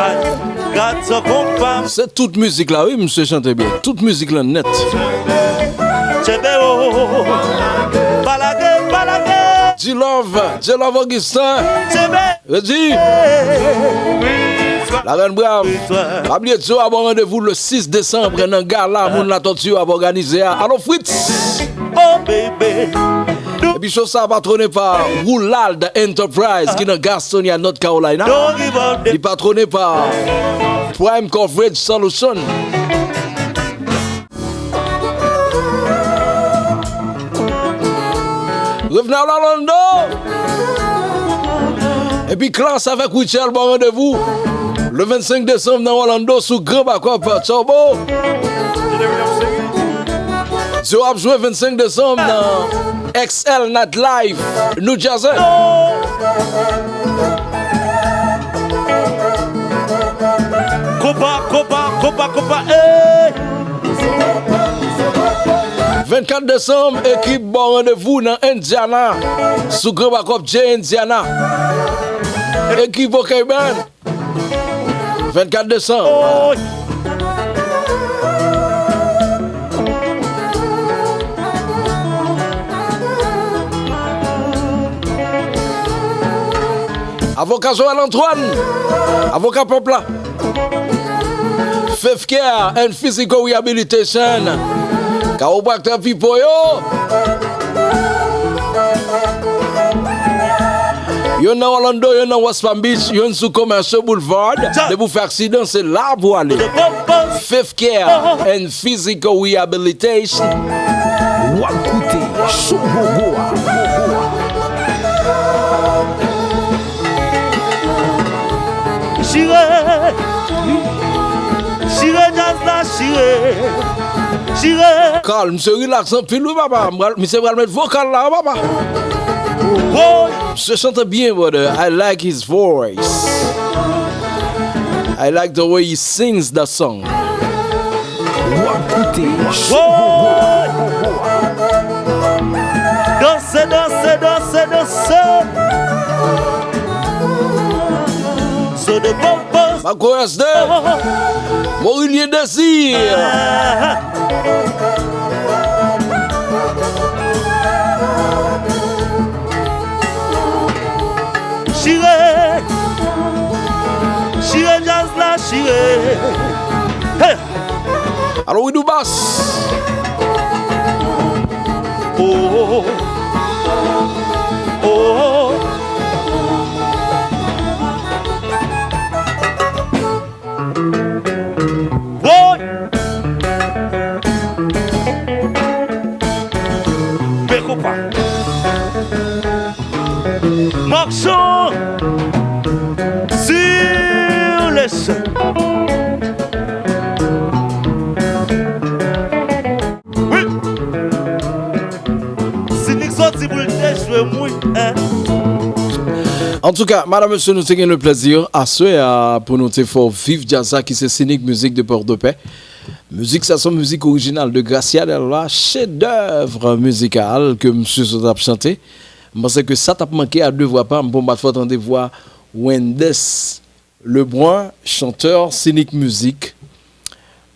Ay, gad sa konpa. Se tout mizik la, wi, misye chante byen. Tout mizik la nèt. Tchenbe o. Pa lage, pa lage. G-Love, G-Love Augustin. Tchenbe. Redi. La Reine Brave. Pa bliye Joe ap ba w randevou le sis desanm nan gala moun Latòti yo ap òganize a. Alo Fritz. Oh baby. Epi show sa patwone pa Roulald Enterprise ki nan Gastonia, North Carolina. Li patwone pa Prime Coverage Solution. Reginald Orlando. Epi Klass avèk Rutshelle ba w randevou le vennsenk desanm nan Orlando sou Gran Bakòp. Tchòbo. Yo ap jwe vennsenk desanm nan X L Night Live, New Jersey. Konpa, konpa, konpa, konpa, ey! Vennkat desanm, ekip ba w randevou nan Indiana, sou Gran Bakòp J Indiana. Ekip OK Band. Vennkat desanm. Avoka Joël Antoine, avoka pèp la. Faith Care and Physical Rehabilitation. Kawopraktè Pipo yo. Youn nan Orlando, youn nan West Palm Beach, youn sou Commercial Boulevard. Depi w fè aksidan, se la pou w ale. Faith Care and Physical Rehabilitation. W ap koute Show Gogo a. Chire! Chire djaz la, chire! Chire! Carl, misye rilaks anpil wi papa. M pral, misye pral met vokal la, papa. Woy! Misye chante byen, brother. I like his voice. I like the way he sings the song. W ap koute Show Gogo a. Danse, danse, danse, danse. So the bump. Marco S D, Morilien Désir. Chire, chire djaz la, chire. Hey! Alo, Widou Bas. Oh, oh, oh. Woy! Bekopa. Marchand sur le champ. Wi. Sinik soti pou l te jwe m, wi, en. Antouka, madam, mesye, nou te gen le plezi aswè a pou nou te fè w viv djaz sa ki se Sinik Mizik de Pòtoprè. Mizik sa se yon mizik orijinal de Gracia Delva, chedèv mizikal ke misye sot ap chante. M panse ke sa t ap manke a de vwa pa m pou m pa t fè w tande vwa Wendès Lebrun, chantè Sinik Mizik.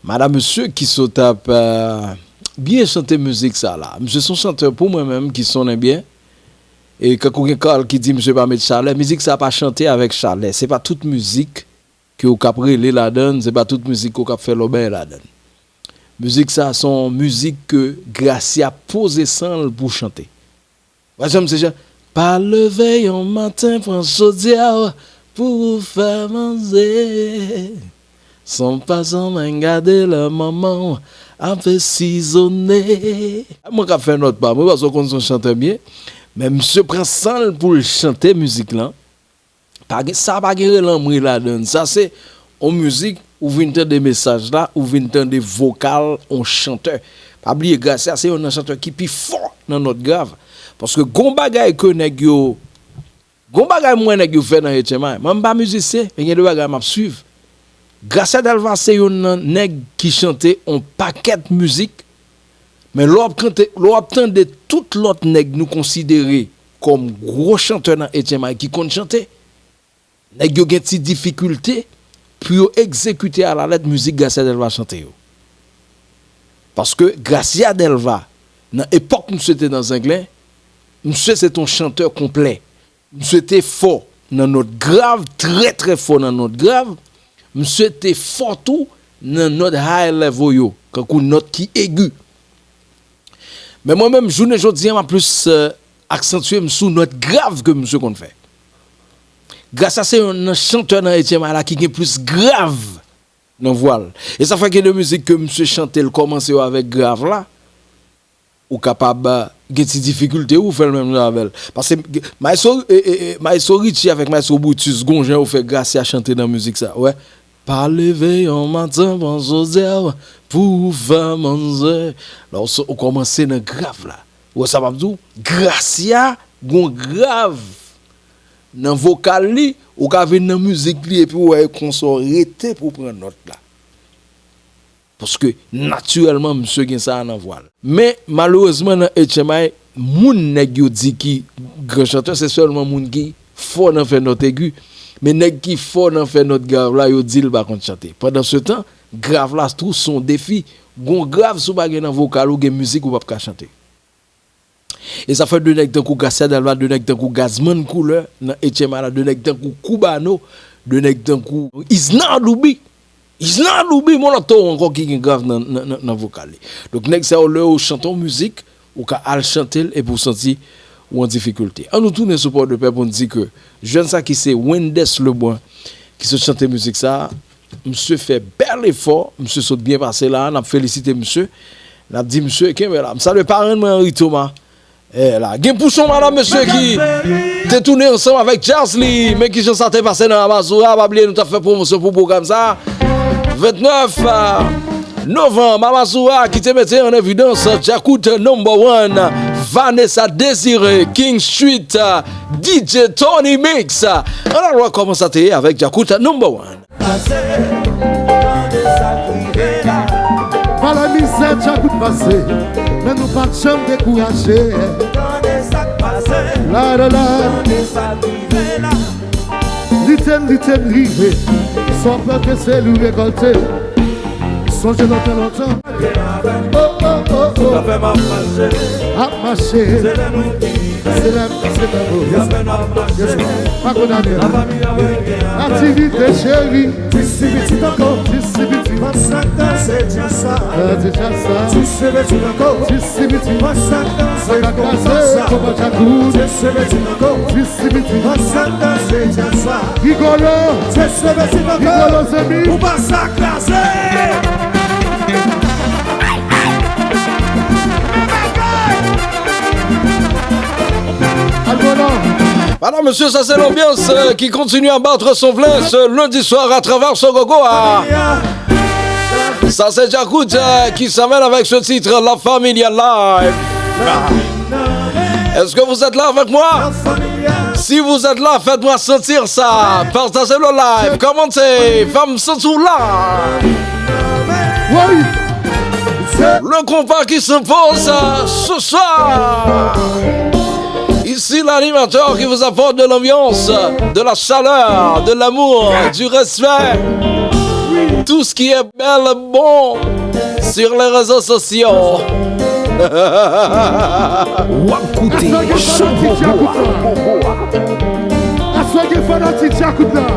Madam, mesye ki sot ap, euh, byen chante mizik sa la. Misye se yon chantè pou mwen menm ki sonnen byen. E kankou gen Carl ki di misye pa met chalè, mizik sa pa chante avèk chalè. Se pa tout mizik ke w k ap rele ladann, se pa tout mizik ke w k ap fè lòbèy ladann. Mizik sa se yon mizik ke Gracia poze san l pou chante. Pa janm se jan, pa leve yon maten pran chodyè w pou w fè manje. San pa janm gade lè manman w ap sizone. Mwen k ap fè nòt pa mwen, paske w konn se yon chantè byen. Men misye pran san l pou l chante mizik lan. Pa gen, sa pa gen relanmri ladann. Sa se yon mizik, ou vin tande mesaj la, ou vin tande vokal yon chantè. Pa bliye, Gracia se youn nan chantè ki pi fò nan nòt grav. Paske gon bagay ke nèg yo, gon bagay m wè nèg yo fè nan H M I. Mwen, m pa mizisyen, men gen de bagay m ap swiv. Gracia Delva se youn nan nèg ki chante on pakèt mizik, men lè w ap kante, lè w ap tande tout lòt nèg nou konsidere kòm gwo chantè nan H M I ki konn chante, nèg yo gen ti difikilte pou yo egzekite alalèt mizik Gracia Delva chante yo. Paske Gracia Delva, nan epòk misye te nan Zenglen, misye se te yon chantè konplè. Misye te fò nan nòt grav, trè, trè fò nan nòt grav. Misye te fò tou nan nòt high level yo, kankou nòt ki egi. Men mwen menm, jounen jodi a, m ap plis, euh, aksantye m sou nòt grav ke misye konn fè. Gracia se youn nan chantè nan H M I la ki gen plis grav nan vwa l. E sa fè gen de mizik ke misye chante, l kòmanse yo avèk grav la, ou kapab, euh, gen ti difikilte ou fè l menm jan avè l. Paske Maestro, e, e, e, Maestro Richie avèk Maestro Brutus gon jan yo fè Gracia chante nan mizik sa. Wè. Pa leve yon maten, pran zozèl pou ou fè manzè. La, ou, ou kòmanse nan grav la. Ou wè sa m ap di w? Gracia gon grav nan vokal li, ou ka vin nan mizik li epi w wè e konsa w rete pou w pran nòt la. Paske, natirèlman, misye gen sa a nan vwa l. Men, malerezman, nan H M I, moun nèg yo di ki gran chantè, se sèlman moun ki fò nan fè nòt egi. Men nèg ki fò nan fè nòt grav la, yo di l pa konn chante. Pandansetan, grav la tou se yon defi. Gon grav, si w pa gen nan vokal ou, gen mizik ou p ap ka chante. E sa fè de nèg tankou Gracia Delva, de nèg tankou Gazzman Couleur nan H M I la, de nèg tankou Cubano, de nèg tankou Isnard Louby. Isnard Louby, yon lòt toro ankò ki gen grav nan, nan, nan, nan vokal li. Donk, nèg sa yo, lè yo chante yon mizik, ou ka al chante l epi w santi ou an difikilte. Ann nou tounen sou Pòdepè pou n di ke jèn sa ki se Wendès Lebrun, ki sot chante mizik sa, misye fè bèl efò, misye sot byen pase la, n ap felisite misye. N ap di misye kenbe la. M salye parenn mwen Henry Thomas. Eh, la. Gen pouchon madanm mesye ki te tounen ansanm avèk djaz li. Men kijan sa te pase nan Amazura. Pa bliye nou t ap fè pwomosyon pou pwogram sa. Vennèf, ah, novanm, Amazura ki te mete an evidans Djakout Number One, Vanessa Désiré, King Street, ah, D J Tony Mix. Ann al wè kòman sa te ye avèk Djakout Number One. Pase, tande sa k rive la. Malè mizè Djakout pase, men nou pa t janm dekouraje. Tande sa k pase, la la la. Tande sa k rive la. Lite n, lite n rive, sa w plante se li w rekòlte. Sonje lontan, lontan. Oh, oh, oh, oh. Sa fè m ap mache. Ap mache. Se lè mwen ki Se lè m pase nan mo. Yes, pa kondane. Aktivite cheri. Ti si pitit ankò. Ti si pitit. Konsa k danse djaz sa. Danse djaz sa. Ti si pitit ankò. Ti si pitit. Konsa k danse konpa sa. Konpa Djakout. Ti si pitit ankò. Ti si pitit. Konsa k danse djaz sa. Rigolo. Ti si pitit ankò. Rigolo, zanmi. Konpa sa kraze. Madanm, mesye, sa se lanbyans, euh, ki kontinye a battre son plein ce lundi soir à travers ce gogo, ah. Sa se Djakout, euh, qui s'amène avec ce titre, La Familia Live. Est-ce que vous êtes là avec moi? Si vous êtes là, faites-moi sentir ça. Partagez le live, commentez, fè m santi w la. Le compas qui s'impose ce soir. Ici l'animateur qui vous apporte de l'ambiance, de la chaleur, de l'amour, du respect. Tout ce qui est bèl, bon sur les réseaux sociaux. W ap koute Show Bobo a. Aswè gen fanatik Djakout la.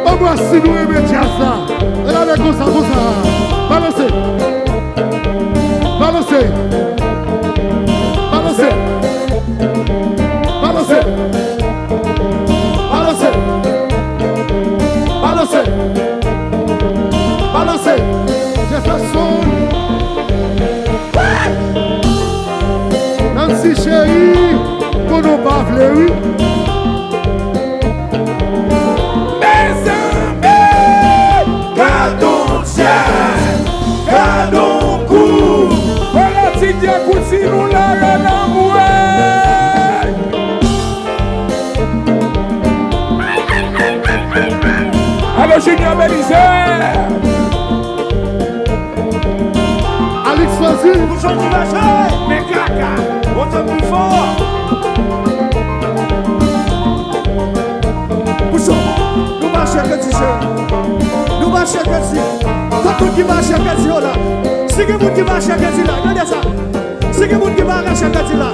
Anmwe si nou renmen djaz la. Gade konsa, konsa. Balanse. Balanse. Balanse. Balanse. Balanse. Balanse. Balanse. Jefferson. Nancy cheri, konnen w pa vle wi. Mezanmi! Gad on djaz, gad on gou. Fanatik Djakout, si nou la, rele m wè. Alo, Junior, met Mache kredi. Tout moun ki mache kredi yo la. Si gen moun ki mache kredi la, gade sa. Si gen moun ki pa mache kredi la.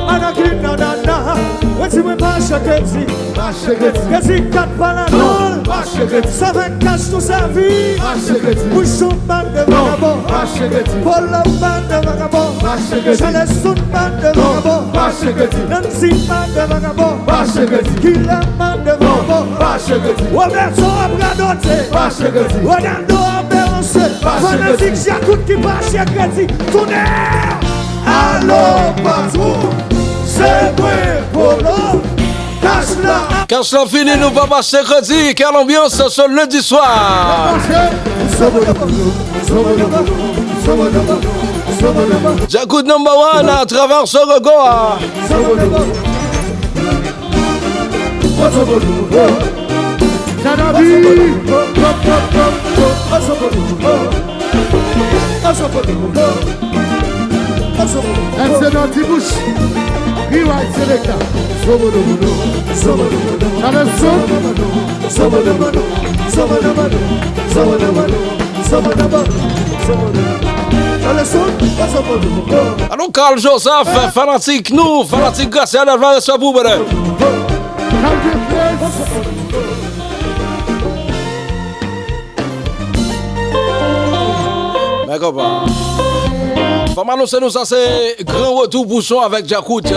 Anakli nanana. Redi mwen mache kredi. Mache kredi. Kredi kat pa nan non. Mache kredi. Sa fè kach tou sèvi. Mache kredi. Bouchon bann de vakabon. Mache kredi. Polo bann de vakabon. Mache kredi. Chalèson bann de vakabon. Mache kredi. Nancy bann de vakabon. Mache kredi. Kila bann de vakabon. Mache kredi. Roberto ap radote. Mache kredi. Ronaldo ap beranse. Mache kredi. Fanatik Djakout ki mache kredi. Tounen! Alo patwon, se mwen Polo. Kach la. Kach la fini, nou pa mache kredi. Quelle ambiance ce lundi soir. Djakout number one à travers ce regard. Janabi. Èk se nan ti bouch. Rewrite selecta. Chalèson. Alò, Carl Joseph, fanatik nou, fanatik Gracia Delva, respè pou ou, brother. Mè konpa. Fò m anonse nou sa se gran retou pou son avèk Djakout.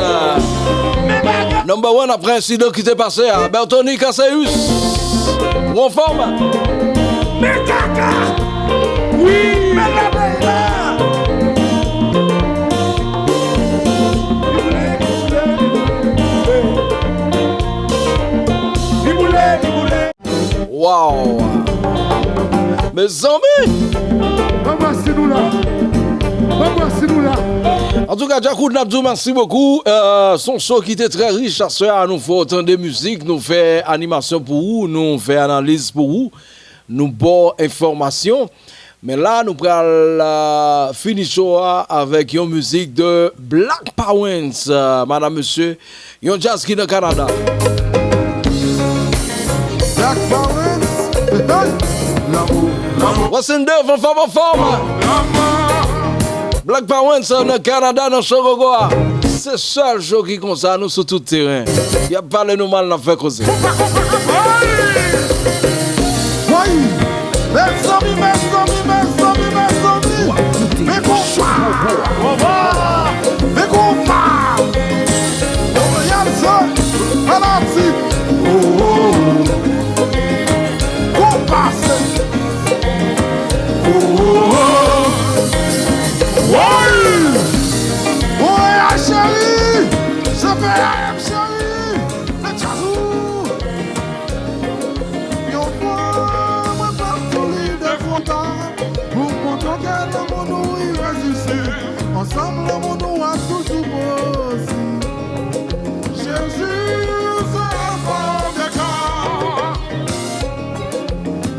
Number one apre ensidan ki te pase a. Bertony Cassius. Ou anfòm? Men kaka! Wi! Men labèy la! Li boule, li boule, li boule. Li boule, li boule. Waw! Mezanmi! Ban m wè si nou la. Ban m wè si nou la. Antouka, Djakout, n ap di w mèsi bokou. Euh, se yon show ki te trè rich. Aswè a, nou fè w tande mizik, nou fè animasyon pou ou, nou fè analiz pou ou, nou ba w enfòmasyon. Men la, nou pral, euh, fini show a avèk yon mizik de Black Pawens, euh, madam, mesye, yon djaz ki nan Kanada. Black Pawens, hey, lanmou, lanmou. What's in Dave, anfòm, anfòm. Black Pawens, euh, nan Kanada, nan show Gogo a. Se sèl show ki konsa, nou sou tout teren. Y ap pale nou mal, n ap fè koze. Woy! Mezanmi, mezanmi, mezanmi, mezanmi! Men konpa! Men konpa! Montréal, se fanatik! Oh, oh, oh. Konpa, se Oh, oh, oh. Woy! Woy, a cheri! Se fè a m, cheri! Men djaz ou! Yon fwa, mwen pral tou li de fwonta pou m montre w ke lanmou nou irezistib. Ansanm, lanmou nou ap toujou posib. Jezi, se alfa omega.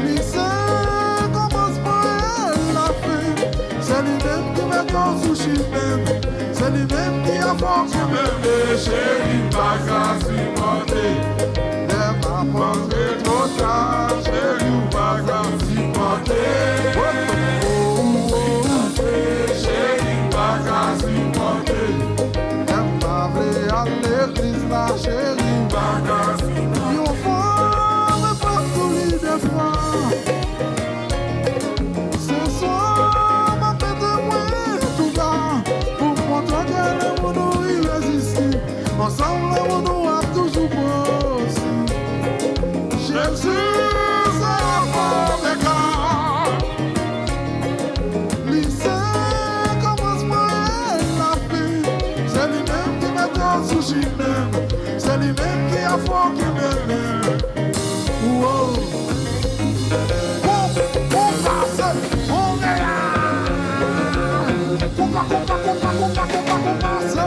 Li se kòmansman e lafen. Se li menm ki mete w sou chimen m. Se li menm ki a fòs ou menm. Cheri, m pa ka sipòte. Lè m ap rantre twò ta, cheri, ou pa ka sipòte. Cheri, m pa ka sipòte. Lè m pa vle al legliz la, cheri, m pa ka sipòte. Yon fwa, men pa tou li de fwa. Se swa, m ap mete mwen tou ba pou m montre w ke lanmou nou irezistib. Ansanm, lanmou nou ap toujou posib. Jezi se alfa omega. Li se kòmansman e lafen. Se li menm ki mete w sou chimen m. Se li menm ki a fè w kenbe men. Wow. Bon, bon, sa se Montréal. Konpa, konpa, konpa, konpa, konpa, konpa, se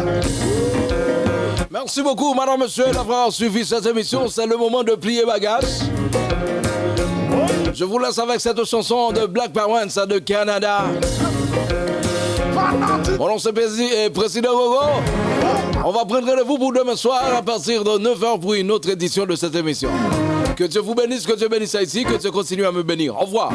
Merci beaucoup, madame, monsieur, d'avoir suivi cette émission. C'est le moment de plier bagage. Je vous laisse avec cette chanson de Black Pawens de Canada. Mon nom, c'est Prési- euh, Président Gogo. On va prendre rendez-vous pour demain soir à partir de neuf heures pour une autre édition de cette émission. Que Dieu vous bénisse, que Dieu bénisse Haïti, que Dieu continue à me bénir. Au revoir.